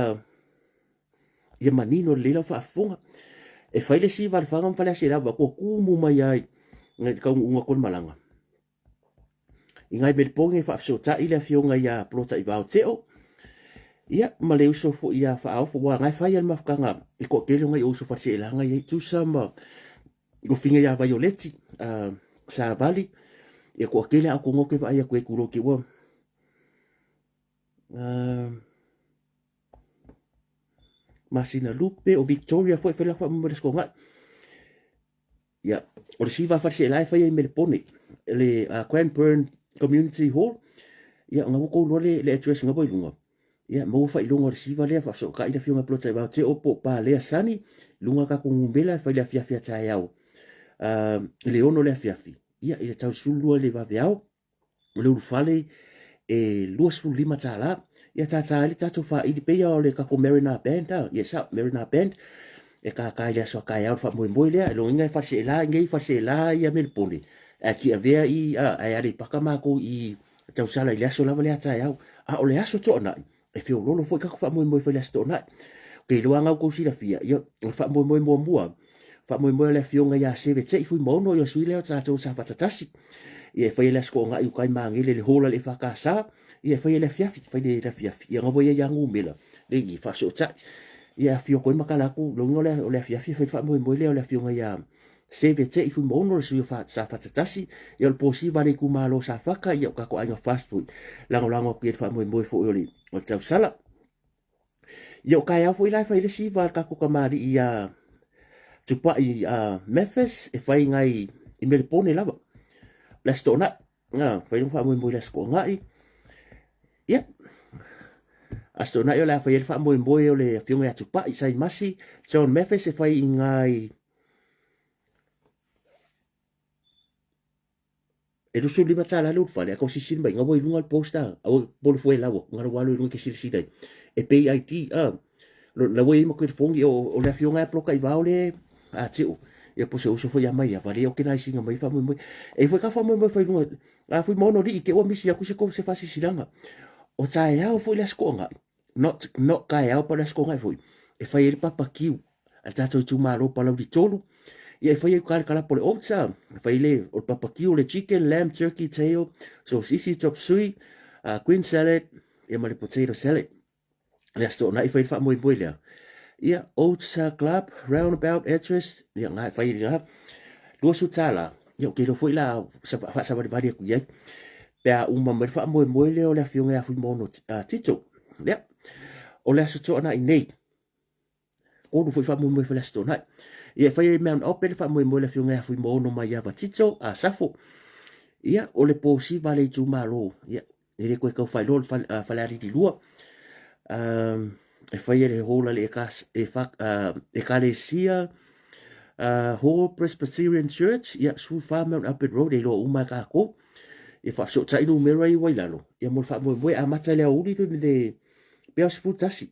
ia manino lelei lau faafofoga. E fai le siva a Lefaga ma Faleaseela, ua tumu mai ai i le taunuuga atu o le malaga. I ngai Melepone e faafesootai le afioga ia Polotaivao Teo, ia ma le uso foi ia Faaofo, ua na e fai le mafutaga i toatele o nai uso Faleseelaga i ai Tusa ma Lofina ia Vaioleti, Savali, ia toatele a outou ou te vaai atu ai tulou te ua Masina Lupe, o Victoria foi e fai la faamoemoe i le Aso Toonai. Ia, o le siva faleseela e fai ai Melepone, le Cranbourne Community Hall. Ia, ona ua tou iloa le, le address na ua i luga. Ia, maua faailoga o le siva lea, faafesootai le afioga Polotaivao Teo po o Palea Sani, luga tatou numera e fai le afiafi a taeao. I le 6 le afiafi, ia, i le tau 12 i le vaveao. O le ulufale e $25. Ia tātā ai le tatou faaili pei o le tatou Marina Band. Ah, yes, ah, Marina Band. E tātā i le aso a taeao le faamoemoe lea. E logoina e Faleseela i nei, Faleseela ia Melepone. Ae Tiavea i, ah, ae Aleipata matou i tausala i le aso lava lea a taeao. A o le aso Toonai, e feololo foi tatou faamoemoe fai le Aso Toonai. Ou te iloa lava outou silafia, ia, o le faamoemoe muamua, faamoemoe o le afioga ia Seve Te'i Fuimaono, ia sui lea o tatou Safata tasi. Ia e fai ai le Aso Toonai uta i Magele le hall a le EFKS, ia e fai ai le afiafi, fai le afiafi. Ia na ua i ai lava numera, le i faafesootai. Ia e afio atu ai ma tala atu, lona uiga o le afiafi e fai le faamoemoe lea o le afioga ia Seve Te i Fuimaono le sui o Safata 1, ia o le po siva a le itumalo o Safata, ia o tatou aiga FAST foi, lagolago atu i ai le faamoemoe foi o le tausala. Ia o taeao foi la e fai le siva a le tatou tamalii ia Tupai Memphis e fai ngai i Melepone lava. Le Aso Toonai. Na, fai le faamoemoe i le Aso Toonai. Ia, Aso Toonai o le a fai ai le faamoemoe o le afioga ia Tupai Saimasi John Memphis e fai i ngai E $25 le ulufale, ae tau silasila mai, ua i luga le poster, aua e popole fua e lau atu, na ua alu i luga e te silasila ai. E pay ID, a, la ua i ai ma telefoni, o le afioga ia poloka i vao le a Teo, ia po o se uso foi ia mai ia, vale organise ina mai faamoemoe. E i ai foi ka faamoemoe fai luga, a fui maono lii, te ua misi atu se se faasilasilaga. O taeao foi le Aso Toonai, not, not taeao pa o le Aso Toonai foi, e fai ai le papakiu a le tatou itumalo Palauli 3. Ia e fai ai le kalapo le oats, e fai le o le papakiu, le chicken, lamb, turkey tail, sosisi, chop suey, green salad, ia ma le potato salad. Le Aso Toonai fai le faamoemoe lea. Ia, Oats Club, roundabout address, ia ngā e fai ngā, $20. Ia, ou te iloa foi la faasavalivali atu i ai. Pe a uma mai le faamoemoe lea o le afioga ia Fuimaono Tito. Ia, o le Aso Toonai nei, tolu foi faamoemoe fai le Aso Toonai. Ia, e fai ai Mount Open le faamoemoe le afioga ia Fuimaono Maiava Tito, a Safo. Ia, o le po siva a le itumalo, ia, e le toe tau faailoa le Falealili 2. E fai e le hall a le Ekalesia Hall Presbyterian Church, ia, 14 Mount Albert Road, e iloa uma e kākou. Ia faafesootai numera ia ua i lalo, ia mo le faamoemoe, amata i le aoauli le pea o 11.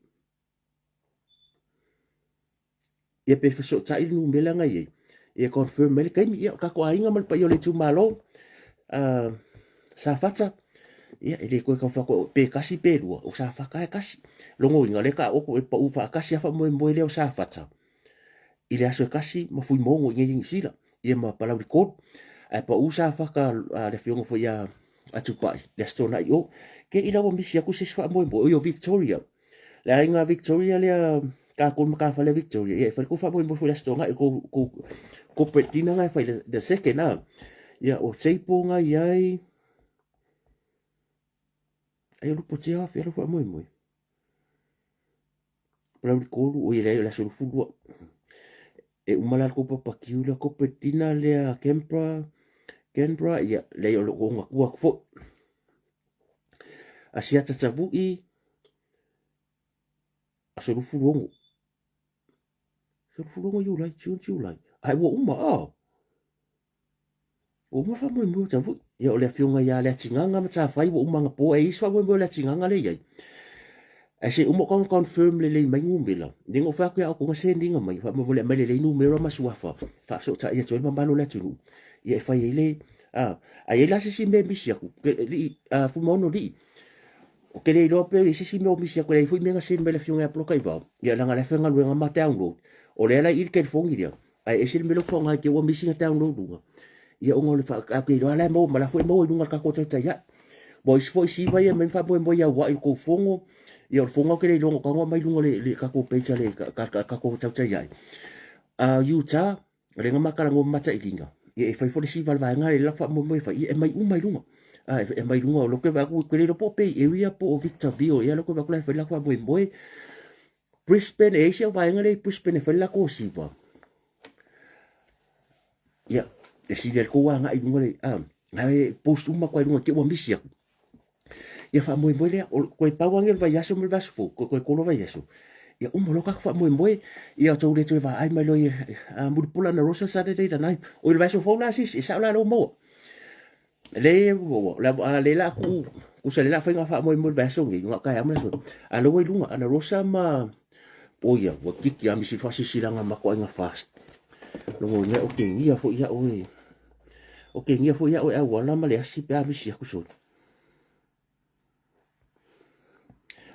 Ia pe fesootai le numera na i ai, ia confirm mai le taimi. Ia, o tatou aiga ma le paia o le itumalo, Safata, ia, e le toe tau whako, pe kasi pe lua, o Safata e kasi. Logoina, o lea ka oko e pau whaakasi a whaamoemoe lea o Safata, i le aso e kasi ma Fuimaono i nei Niu Sila, ia ma Palauli 3. Ae pau Safata a le afioga foi ia a Tupai, le Aso Toonai o. Ke i laua misi aku se isi faamoemoe, o ia o Victoria. Le aiga Victoria lea, tatou matafale Victoria, ia e fai le tou faamoemoe foi i le Aso Toonai, kou kou corporate dinner na e fai the second a. Ia o table na i ai, ai o lupo tia afi alo faamoemoe. Palauli 3, o ia leai o le aso 22. E uma la le kou papakiu lea, corporate dinner lea Canberra, Canberra, ia leai o lo o gatua atu foi. Asiata Tavu'i, aso 26. Aso 26 Iulai, June, July. Ai ua uma, ah. Ua uma faamoemoe o Tavu'i. Ia o le afioga ia Leatigaga ma Tafai ua uma anapo e isi faamoemoe o Leatigaga lea i ai. Ae se i uma ona confirm lelei mai numera, lea na ou fai atu ia outou na send ina mai, faamolemole aumai lelei numera ma suafa, faafesootai atu ai le mamalu o le atunuu, ia e fai ai le, a, a i ai la se isi mea e misi atu, lii, a, Fuimaono lii, ou te le iloa pe i ai se isi mea o misi atu, e leai foi mea na send mai le afioga ia Polataivao, ia leaga o la e faigaluega ma download, o lea la e i i le telefoni lea, Ae ese le mea lea ua faaaoga i te ua misi na download luga. Ia ona o le faa, a iloa la e maua ma la foi e maua i luga o le tatou taitai ae. Ua isi foi siva ia mai faamoemoe ia uai o tou fono. Ia o le fono au ke le iloa no mai luga le le tatou page a le tatou taitai ae. A Utah, le nga makala ngo mata i linga. Ia e fai foi le siva le vaega le la faamoemoe fai. Ia e mai uma i luga. A e mai luga o lo ke va ku ke le po pe area po o Victorville ia lo ke va ku la fai la faamoemoe. Brisbane, e i ai si au vaega lea i Brisbane e fai le latou siva. Ia, e sili ai le tou agai i luga le, a, e post uma atu ai i luga te ua misi atu. Ia faamoemoe lea, o toe pau lava lenei o le vaiaso ma le vaiaso fou, toe tolu vaiaso. Ia uma loa tatou faamoemoe, ia tou le toe vaai mai loa i Mulipola Anarosa Saturday the 9. Oi le vaiaso fou la sisi, e sao la lea ua maua. Le ua le la ku kusa le la faiga faamoemoe le vaiaso nei nga taeao ma le aso a lea ua i luga ana rosa ma oia ua tiki a misi faasilasilaga ma makuaiga fast logo ina o kegia foi ia oe o kegia foi ia oe auala ma le asi pe a misi aku soli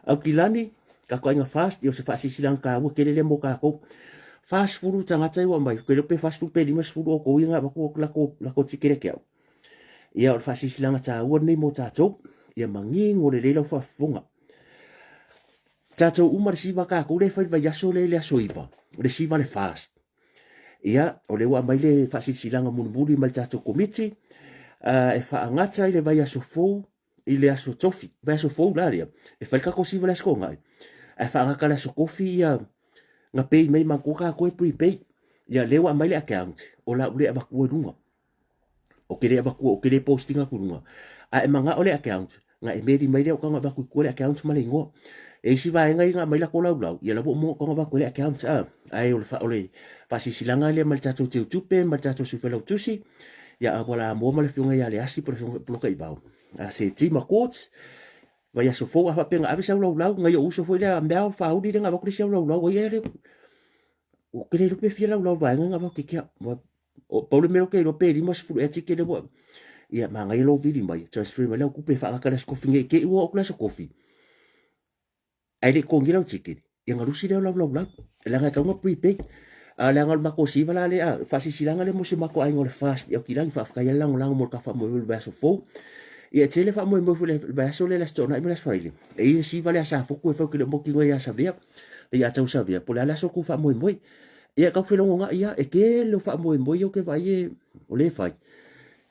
Aukilani, tatou aiga fast, ia o se faasilasilaga taua tele lea mo tatou. 40 tagata ia ua aumai, ou te iloa pe 40 pe 50 outou ia na avatu latou, latou tikeleti au. Ia o le faasilasilaga taua lenei mo tatou, ia manino lelei lau faafofoga. Tatou uma le siva tatou lea e fai le vaiaso lea i le aso 9, le siva le fast. Ia, o lea ua aumai le faasilasilaga mulimuli mai le tatou Komiti e faagata i le vaiaso fou i le aso Tofi, vaiaso fou la lea, e fai le tatou siva i le aso Toonai, ae faagata i le aso Tofi ia na pay mai manatua tatou e prepay. Ia lea ua aumai le account, o le a ou le avatua i luga. Ou te le avatua, ou te le post ina atu i luga. A e manao le account, na e meli mai lea o tago avatu i tua le account ma le igoa. E isi vaega ia na aumai latou laulau, ia la ua uma ona tago avatu ai le account a. Ae o le, o le faasilasilaga lea mai le tatou Teutupe ma le tatou Sui Failautusi, ia Auala Amoa ma le afioga ia Leasi po o le afioga ia Polokaivao. A se Tima Courts, vaiaso fou a faapea na ave sau laulau, nai ou uso foi lea Mel Fauli lea na avatu le isi au laulau ai ia ou te le iloa pe fia laulau vaega na avatu ke O pau le mea ou te iloa pe 50 ea ticket lea ua ia manaia lou vili mai transfer mai lau tupe e faagata le aso kofi nei te i ua oo atu le aso kofi ae le i totogia lau ticket ia ona lusi lea o lau laulau leaga e tatau ona prepaid. A leaga o le matou siva la lea faasilasilaga lea mo si o matou aiga o le FAST i Aukilani faafetai ai le lagolago mo le tatou faamoemoe i le vaiaso fou. Ia e tele faamoemoe foi i le vaiaso lea le Aso Toonai ma le Aso Faraile. E i ai le siva lea a Safotu e fai ou te le o mautinoa ia Savea ia Tausavea po o le a le aso tou faamoemoe. Ia tau felogona'i lava, e tele o faamoemoe ia ou te vaai e o lea e fai,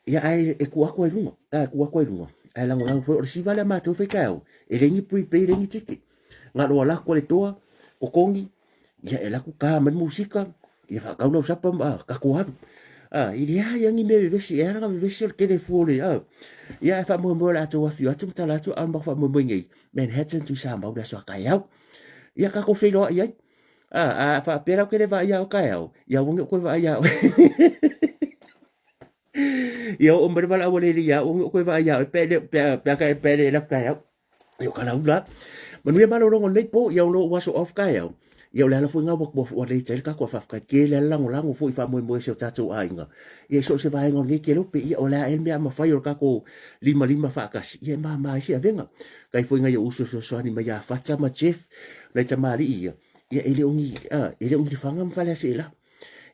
ia ae e tuu atu ai i luga, e tuu atu ai i luga, ae lagolago foi. O le siva lea a matou e fai taeao, e leai ni prepay, e leai ni ticket. Na o le alu atu a le toa, totogi, ia e alu atu ta mai le musika, ia faatau lau sapa ma tatou alu. E leai lava ni mea vevesi, e ala ona vevesi o le tele fua o le, ia ae faamoemoe o le a outou afifio atu ma tala atu, a o le matou faamoemoe nei, Manhattan, Tuisamau i le aso a taeao. Ia tatou feiloai ai. A, a faapea la ou te le vaai ia oe taeao, ia aua ne i ou toe vaai ia oe. Ia oo mai le valaau a le Alii ia aua ne i ou toe vaai ia oe pe le pe a pe a pe le alu atu taeao. Ia o kalaula. Manuia malologa o lenei po, ia o lou aso off taeao. Ia o le ala foi lena ua ua ua late ai le tatou faafetai tele lava le lagolago foi i faamoemoe o si o tatou aiga. Ia i so o se vaega o lenei kelope, ia o le a ea le mea a mafai o le tatou limalima faatasi, ia e mama ai se avega. Faafetai foi i nai ou uso e fesoasoani mai ia Fata ma Jeff, nai tamalii ia, ia e le o ni, a, e le o ni Lefaga ma Faleaseela.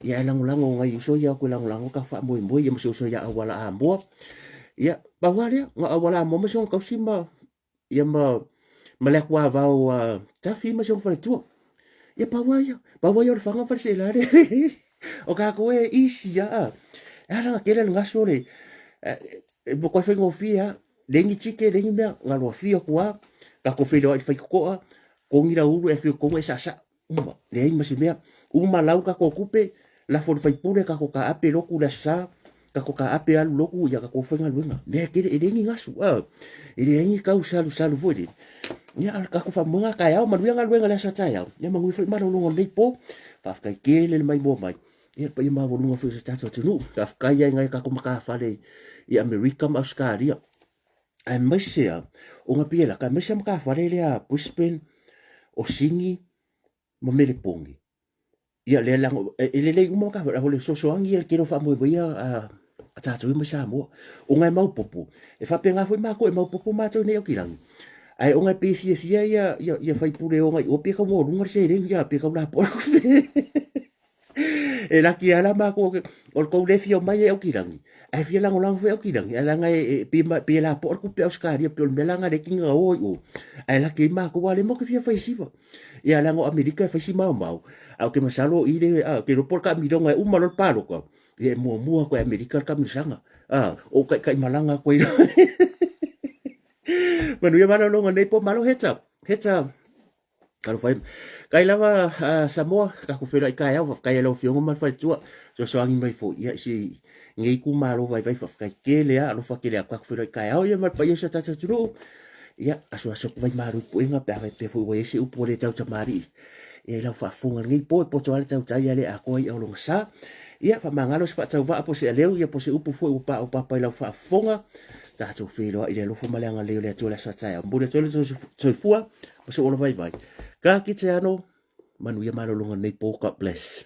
Ia ae lagolago nai uso ia o atu e lagolago ka faamoemoe ia ma si uso ia Auala Amoa. Ia, pau lava lea, na o Auala Amoa ma si ona tausi ma, ia ma, ma le atuavao a Tafi ma si ona faletua. Ia pau lava ia, pau lava ia o Lefaga ma Faleaseela lea. O tatou e easy lava, a. E ala ona tele le gasu o le, e matuai faigofie lava. Leai ni ticket, leai ni mea, na o le afio atu lava, tatou feiloai i le faitotoa, togi lau ulu e afio i totonu e saasaa, uma, leai ma se mea. Uma lau tatou tupe, lafo i le faipule, tatou taape lotu i le Aso Sa, tatou taape alu lotu, ia tatou faigaluega. Mea e tele, e leai ni gasu, e leai ni tau salusalu foi lele. Ia, a o le tatou faamoemoega a taeao, manuia galuega i le aso a taeao, ia manuia foi malologa o lenei po. Faafetai tele le maimoa mai. Ia le paia maualuga foi o si o tatou atunuu. Faafetai ai nai o tatou matafale i Amerika ma Ausetalia, aemaise lava o Gapielaka, aemaise lava matafale lea a Brisbane, o Sini ma Meleponi. Ia lea leaga e lelei uma matafale, o le fesoasoani ia i le tele o faamoemoe ia a tatou ia mai Samoa. Ona e maopoopo, e faapena foi matou, e maopoopo matou i inei i Aukilani, ae ona e pei e fiafia ia faipule e o agai i o, pei e tau maualuga le seleni, pei e tau lapoa le tupe. E laki lava la matou, o le tou le fia omai e Aukilani, ae fia lagolago foi Aukilani, ae leaga e pei e lapoa le tupe a Ausetalia, pei o le mea la lena lea e tiga o ai i o, ae laki ai matou, aua o lea matou te fia fai siva. Ia leaga o Amerika e fai si maomao, ae ou te masalo o i le, ou te iloa po o le taamiloga e uma loa le palota, ia e muamua atu e Amerika le taamilosaga, ou taitaimalaga atu ai loa. Manuia malologa o lenei po, malo Heta, Heta. Talofa e. Kai lava Samoa, tatou feiloai taeao, faafetai i lau Afioga ma le faletua, fesoasoani mai foi ia i si nei itumalo vaivai, faafetai tele lava, alofa tele atu, tatou feiloai taeao ia ma le paia o si o tatou atunuu. Ia, asuasu atu vai malu i puega pe a faapea foi ua i ai se upu ua le tautamalii ia i lau faafofoga i lenei po, e poto lava le tautai ae le atoa i'a o lona sa. Ia, faamagalo se faatauvaa po o se aleu, ia po o se upu foi ua paopapa i lau faafofoga. Tatou feiloai i le alofa ma le agalelei o le Atua i le aso a taeao. Momoli atu ai le soifua ma sou ola vaivai. Ka kite ano, manuia malologa o lenei po. God bless.